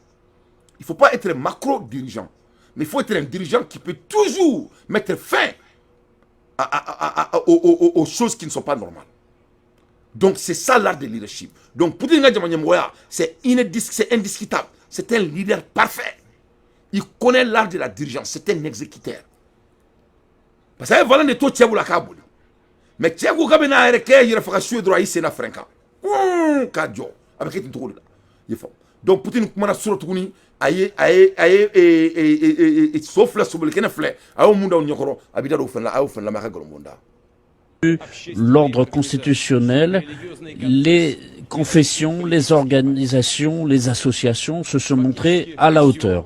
Il faut pas être un macro dirigeant, mais il faut être un dirigeant qui peut toujours mettre fin aux choses qui ne sont pas normales. Donc c'est ça l'art de leadership. Donc Poutine ka jama ɲɛmɔgɔya, c'est indiscutable. C'est un leader parfait. Il connaît l'art de la dirigeance, c'est un exécuteur. Parce que a ye volant de to cɛ bolo a k'a boli. Mais cɛ ko k'a bɛ n'a yɛrɛ kɛ yɛrɛ faga su ye dɔrɔn, a y'i sen da frein kan. K'a jɔ. A bɛ kɛ ten cogo de la. I faamu? Donc Poutine kumana surɔ tuguni, a ye so filɛ, sobolikɛnɛ filɛ, a y'o mun da o ɲɛkɔrɔ, a b'i da don o fɛnɛ la, a y'o fɛnɛ lamɛn, a ka nkalon da. L'ordre constitutionnel, les confessions, les organisations, les associations se sont montrées à la hauteur,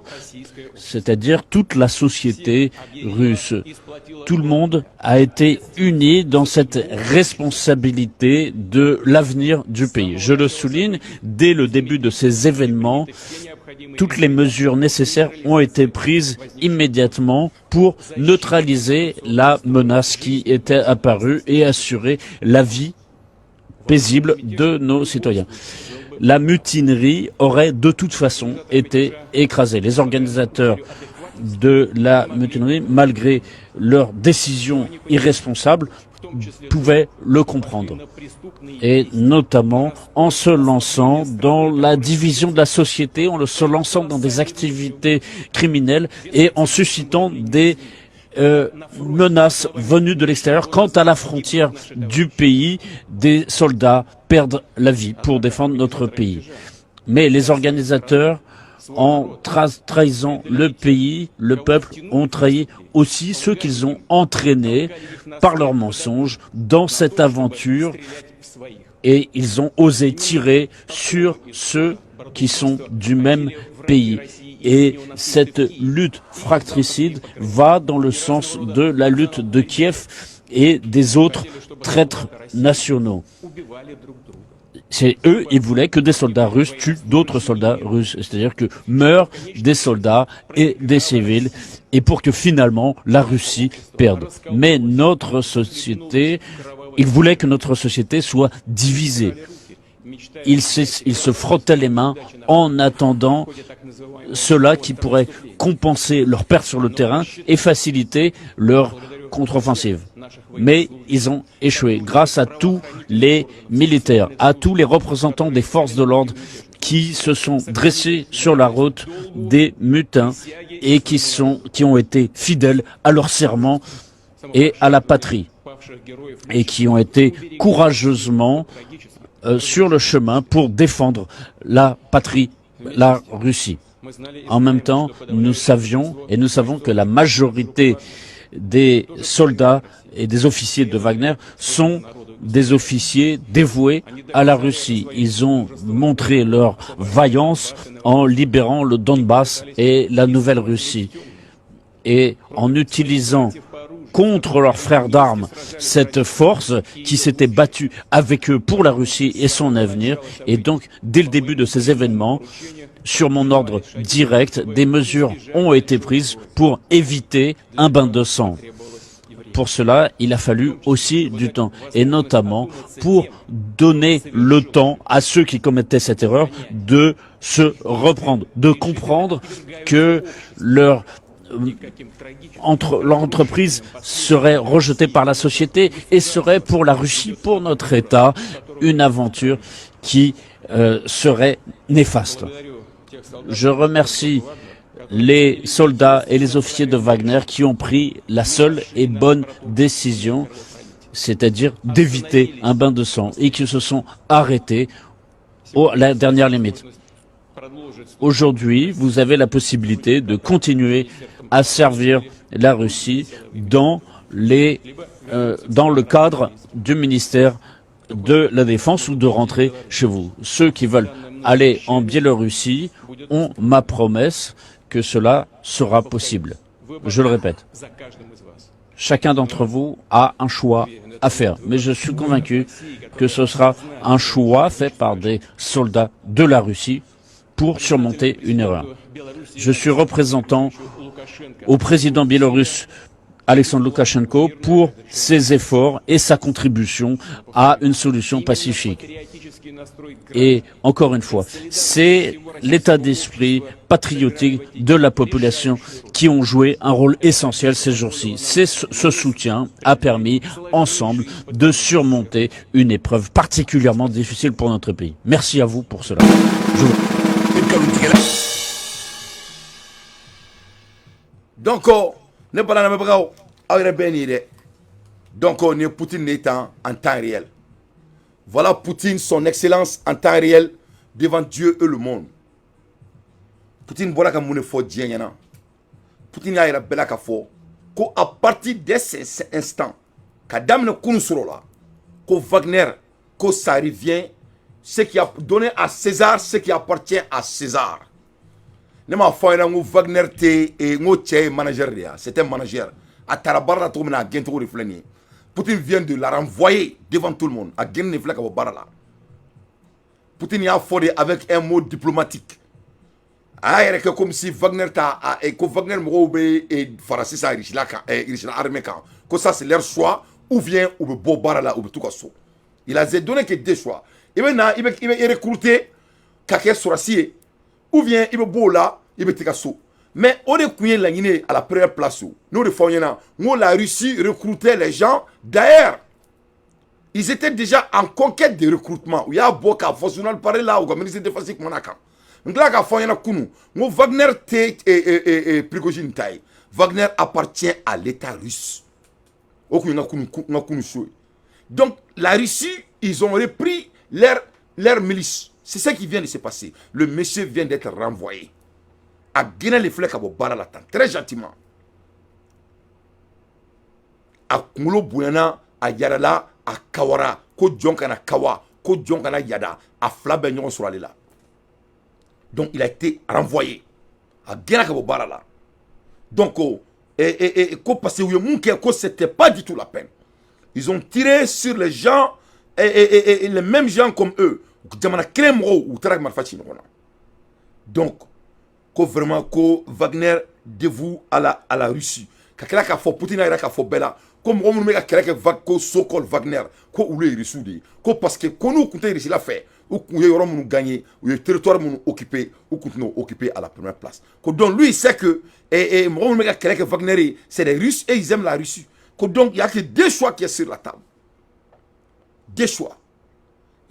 c'est-à-dire toute la société russe. Tout le monde a été uni dans cette responsabilité de l'avenir du pays. Je le souligne, dès le début de ces événements, toutes les mesures nécessaires ont été prises immédiatement pour neutraliser la menace qui était apparue et assurer la vie paisible de nos citoyens. La mutinerie aurait de toute façon été écrasée. Les organisateurs de la mutinerie, malgré leur décision irresponsable, pouvaient le comprendre. Et notamment en se lançant dans la division de la société, en se lançant dans des activités criminelles et en suscitant des menaces venues de l'extérieur. Quant à la frontière du pays, des soldats perdent la vie pour défendre notre pays. Mais les organisateurs, en trahissant le pays, le peuple, ont trahi aussi ceux qu'ils ont entraînés par leurs mensonges dans cette aventure et ils ont osé tirer sur ceux qui sont du même pays. Et cette lutte fratricide va dans le sens de la lutte de Kiev et des autres traîtres nationaux. C'est eux, ils voulaient que des soldats russes tuent d'autres soldats russes, c'est-à-dire que meurent des soldats et des civils, et pour que finalement la Russie perde. Mais notre société, ils voulaient que notre société soit divisée. Ils se frottaient les mains en attendant cela qui pourrait compenser leur perte sur le terrain et faciliter leur contre-offensive. Mais ils ont échoué grâce à tous les militaires, à tous les représentants des forces de l'ordre qui se sont dressés sur la route des mutins et qui ont été fidèles à leur serment et à la patrie et qui ont été courageusement sur le chemin pour défendre la patrie, la Russie. En même temps, nous savions et nous savons que la majorité des soldats et des officiers de Wagner sont des officiers dévoués à la Russie. Ils ont montré leur vaillance en libérant le Donbass et la Nouvelle-Russie. Et en utilisant contre leurs frères d'armes cette force qui s'était battue avec eux pour la Russie et son avenir. Et donc, dès le début de ces événements, sur mon ordre direct, des mesures ont été prises pour éviter un bain de sang. Pour cela, il a fallu aussi du temps, et notamment pour donner le temps à ceux qui commettaient cette erreur de se reprendre, de comprendre que leur entreprise serait rejetée par la société et serait pour la Russie, pour notre État, une aventure qui serait néfaste. Je remercie les soldats et les officiers de Wagner qui ont pris la seule et bonne décision, c'est-à-dire d'éviter un bain de sang et qui se sont arrêtés à la dernière limite. Aujourd'hui, vous avez la possibilité de continuer à servir la Russie dans le cadre du ministère de la Défense ou de rentrer chez vous. Ceux qui veulent aller en Biélorussie ont ma promesse que cela sera possible. Je le répète, chacun d'entre vous a un choix à faire, mais je suis convaincu que ce sera un choix fait par des soldats de la Russie pour surmonter une erreur. Je suis représentant au président biélorusse Alexandre Loukachenko pour ses efforts et sa contribution à une solution pacifique. Et encore une fois, c'est l'état d'esprit patriotique de la population qui ont joué un rôle essentiel ces jours-ci. Ce soutien a permis ensemble de surmonter une épreuve particulièrement difficile pour notre pays. Merci à vous pour cela. Je vous. Donc ne bala lamɛnbagaw, aw yɛrɛ bɛɛ nin ye dɛ. Donc nin ye Poutine de tan en temps réel. Voilà Poutine, son excellence, en temps réel devant Dieu et le monde. Poutine bɔra ka mun de fɔ diɲɛ ɲɛna? Poutine y'a yira bɛɛ la k'a fɔ ko à partir de cet instant, ka daminɛ kunun sɔrɔ la, ko Wagner, ko ça revient, ce qui a donné à César ce qui appartient à César. Ne m'a fɔ a ɲɛna n ko Wagner tɛ, n ko cɛ ye manager de ye. C'était manager. A taara baara la cogo min na, a gɛn cogo de filɛ nin ye. Poutine vient de la renvoyer devant tout le monde. A gɛnni de filɛ ka bɔ baara la. Poutine y'a fɔ de avec un mot diplomatique. A y'a yɛrɛ kɛ comme si Wagner ta, ko Wagner mɔgɔw bɛ fara sisan Russie kan, Russie armée kan, ko ça c'est leur choix, ou bien u bɛ bɔ baara la, u bɛ t'u ka so. Il a donné que deux choix: i bɛ na, i bɛ recruter ka kɛ sɔrɔdasi ye, ou bien i bɛ bɔ o la, i bɛ t'i ka so. Mais o de tun ye laɲini ye à la première place. O n'o de fɔ aw ɲɛna n ko la Russie recrutait les gens. D'ailleurs, ils étaient déjà en conquête de recrutement. U y'a bɔ k'a fɔ journal parler la, u ka ministre de défense kumana kan. N tila k'a fɔ aw ɲɛna kunun n ko Wagner tɛ Prigojine ta ye. Wagner appartient à l'État russe. O kun ye n ka kunun so ye. Donc la Russie, ils ont repris leur milice. C'est ce qui vient de se passer. Le monsieur vient d'être renvoyé. A gɛnɛ le filɛ ka bɔ baara la tan, très gentiment. A kunkolo bonyana, a yɛrɛla, a kawara, ko jɔn kana kawa, ko jɔn kana yada, a fila bɛɛ ɲɔgɔn sɔrɔ ale la. Donc il a été renvoyé. A gɛnna ka bɔ baara la. Donc ko parce que u ye mun kɛ, ko c'était pas du tout la peine. Ils ont tiré sur les gens et les mêmes gens comme eux, jamana kelen mɔgɔw, u taara marifa ci ɲɔgɔn na. Donc ko vraiment, ko Wagner dévoue à la Russie. Ka tila k'a fɔ, Poutine y'a yira k'a fɔ bɛɛ la ko mɔgɔ minnu bɛ ka kɛlɛ kɛ, ko so-called Wagner, ko olu ye Russiw de ye, ko parce que ko n'u tun tɛ Russie la fɛ, u tun ye yɔrɔ minnu gagné, u ye territoire minnu occupé, u tun tɛn'o occupé à la première place. Ko donc lui, il sait que mɔgɔ minnu bɛ ka kɛlɛ kɛ Wagner ye, c'est des Russes et ils aiment la Russie. Ko donc il y a que deux choix qui est sur la table, deux choix: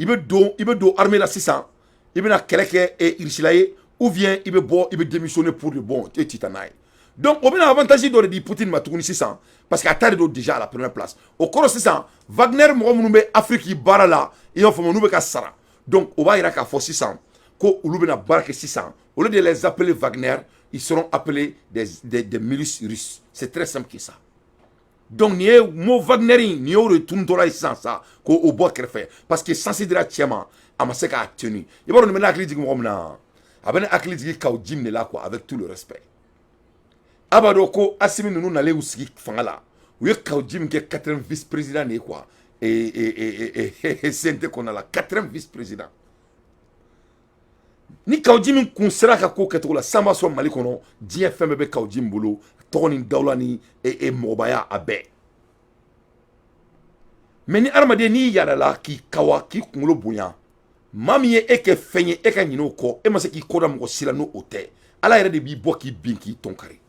i bɛ don armée la sisan, i bɛna kɛlɛ kɛ Russie la ye, ou bien i bɛ bɔ, i bɛ démissionner pour de bon, e tɛ taa n'a ye. Donc o bɛna avantage dɔ de di Poutine ma tuguni sisan, parce que a ta de don déjà à la première place. O kɔrɔ sisan, Wagner mɔgɔ minnu bɛ Afrique baara la, i y'a faamu, n'u bɛ ka sara, donc o b'a yira k'a fɔ sisan ko olu bɛna baara kɛ sisan. Au lieu de les appeler Wagner, ils seront appelés des milices russes. C'est très simple que ça. Donc nin ye mot Wagner in, nin y'o de tunutɔla ye sisan sa, ko o bɔ kɛrɛfɛ, parce que chance dira cɛ ma, a ma se k'a tenir. I b'a dɔn nin bɛ ne hakili jigin mɔgɔ min na? A bɛ ne hakili jigin Kaou Djim de la quoi, avec tout le respect. A b'a dɔn ko Assimi ninnu nalen y'u sigi fanga la, u ye Kaou Djim kɛ quatrième vice président de ye quoi, et CNT kɔnɔna la, quatrième vice président. Ni Kaou Djim kun sera ka ko kɛcogo la sisan, b'a sɔrɔ Mali kɔnɔ, diɲɛ fɛn bɛɛ bɛ Kaou Djim bolo, tɔgɔ ni dawula ni mɔgɔbaya, a bɛɛ. Mais ni hadamaden n'i yɛlɛla k'i kawa, k'i kunkolo bonya, maa min ye e kɛ fɛn ye, e ka ɲinɛ o kɔ, e ma se k'i kɔda mɔgɔ si la n'o o tɛ, Ala yɛrɛ de b'i bɔ k'i bin, k'i tɔn kari.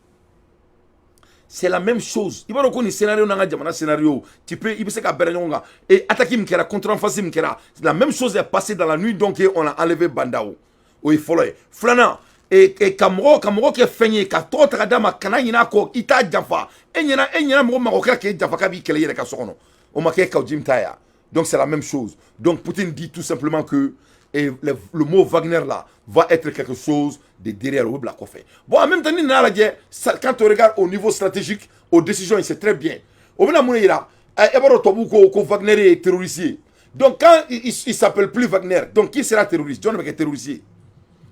C'est la même chose. I b'a dɔn ko nin scénario n'an ka jamana scénario, tu peux, i bɛ se ka bɛrɛ ɲɔgɔn kan. Et attaque min kɛra, contre-offensive min kɛra, la même chose est passée dans la nuit. Donc on a enlevé Bah N'Daw. O ye fɔlɔ ye. Filanan, ka mɔgɔ kɛ fɛn ye, ka tɔgɔ ta ka d'a ma, kana ɲinɛ a kɔ, i t'a janfa. E ɲɛna mɔgɔ mago kɛra k'e janfa, k'a b'i kɛlɛ i yɛrɛ ka so kɔnɔ, o ma kɛ Kaou Djim ta ye. Donc c'est la même chose. Donc Poutine dit tout simplement que le mot Wagner là va être quelque chose de derrière, o bila kɔfɛ. Bon, en même temps, ni nana lajɛ, quand on regarde au niveau stratégique, aux décisions, c'est très bien. O bɛna mun de yira? E b'a dɔn tubabuw ko Wagner ye terroriste ye. Donc quand il s'appelle plus Wagner, donc qui sera terroriste? Jɔn de bɛ kɛ terroriste ye?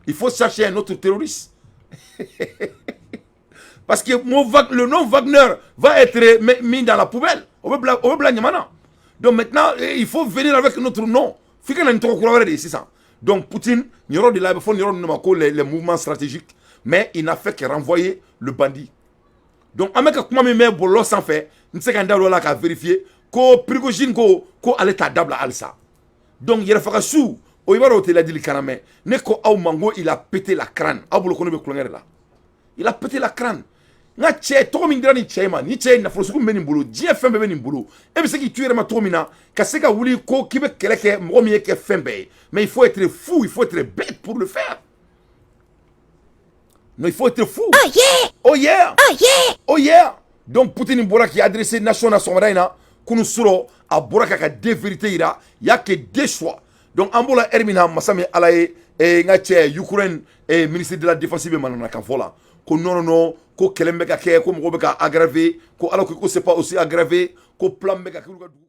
Il faut chercher un autre terroriste, parce que le nom Wagner va être mis dans la poubelle. O bɛ bila ɲama na. Donc maintenant, il faut venir avec notre nom. F'i ka na ni tɔgɔ kura wɛrɛ de ye sisan. Donc Poutine, nin yɔrɔ de la, a bɛ fɔ nin yɔrɔ ninnu ma ko les mouvements stratégiques. Mais il n'a fait que renvoyer le bandit. Donc an bɛ ka kuma min mɛn bɔlɔlɔ sanfɛ, n tɛ se ka n da don o la k'a vérifier, ko Prigojine ko ale t'a dabila halisa. Donc yɛrɛfaga su o, i b'a dɔn o tɛ ladilikan na mɛn. Ne ko aw ma n ko il a pété la crâne. Aw bolo ko ne bɛ kulonkɛ de la. Il a pété la crâne. N ka cɛ, tɔgɔ min dira nin cɛ ma, ni cɛ ye nafolo sugu min bɛ nin bolo, diɲɛ fɛn bɛɛ bɛ nin bolo, e bɛ se k'i tu yɛrɛ ma cogo min na ka se ka wuli ko k'i bɛ kɛlɛ kɛ mɔgɔ min ye kɛ fɛn bɛɛ ye? Mais il faut être fou, il faut être bête pour le faire. Non, il faut être fou. Oh yeah! Oh yeah! Oh yeah! Oh yeah! Donc Poutine bɔra k'i adressé nation na sɔgɔmada in na kunun surɔ, a bɔra k'a ka deux vérités yira. Il y a que deux choix. Donc an b'o la heure min na, masa min Ala ye N ka cɛ, Ukraine ministre de la Défense bɛ manamanakan fɔ la ko non, non, non, ko kɛlɛ bɛ ka kɛ, ko mɔgɔw bɛ ka aggraver, ko alors que ko c'est pas aussi aggravé, ko plan bɛ ka kɛ olu ka dugu.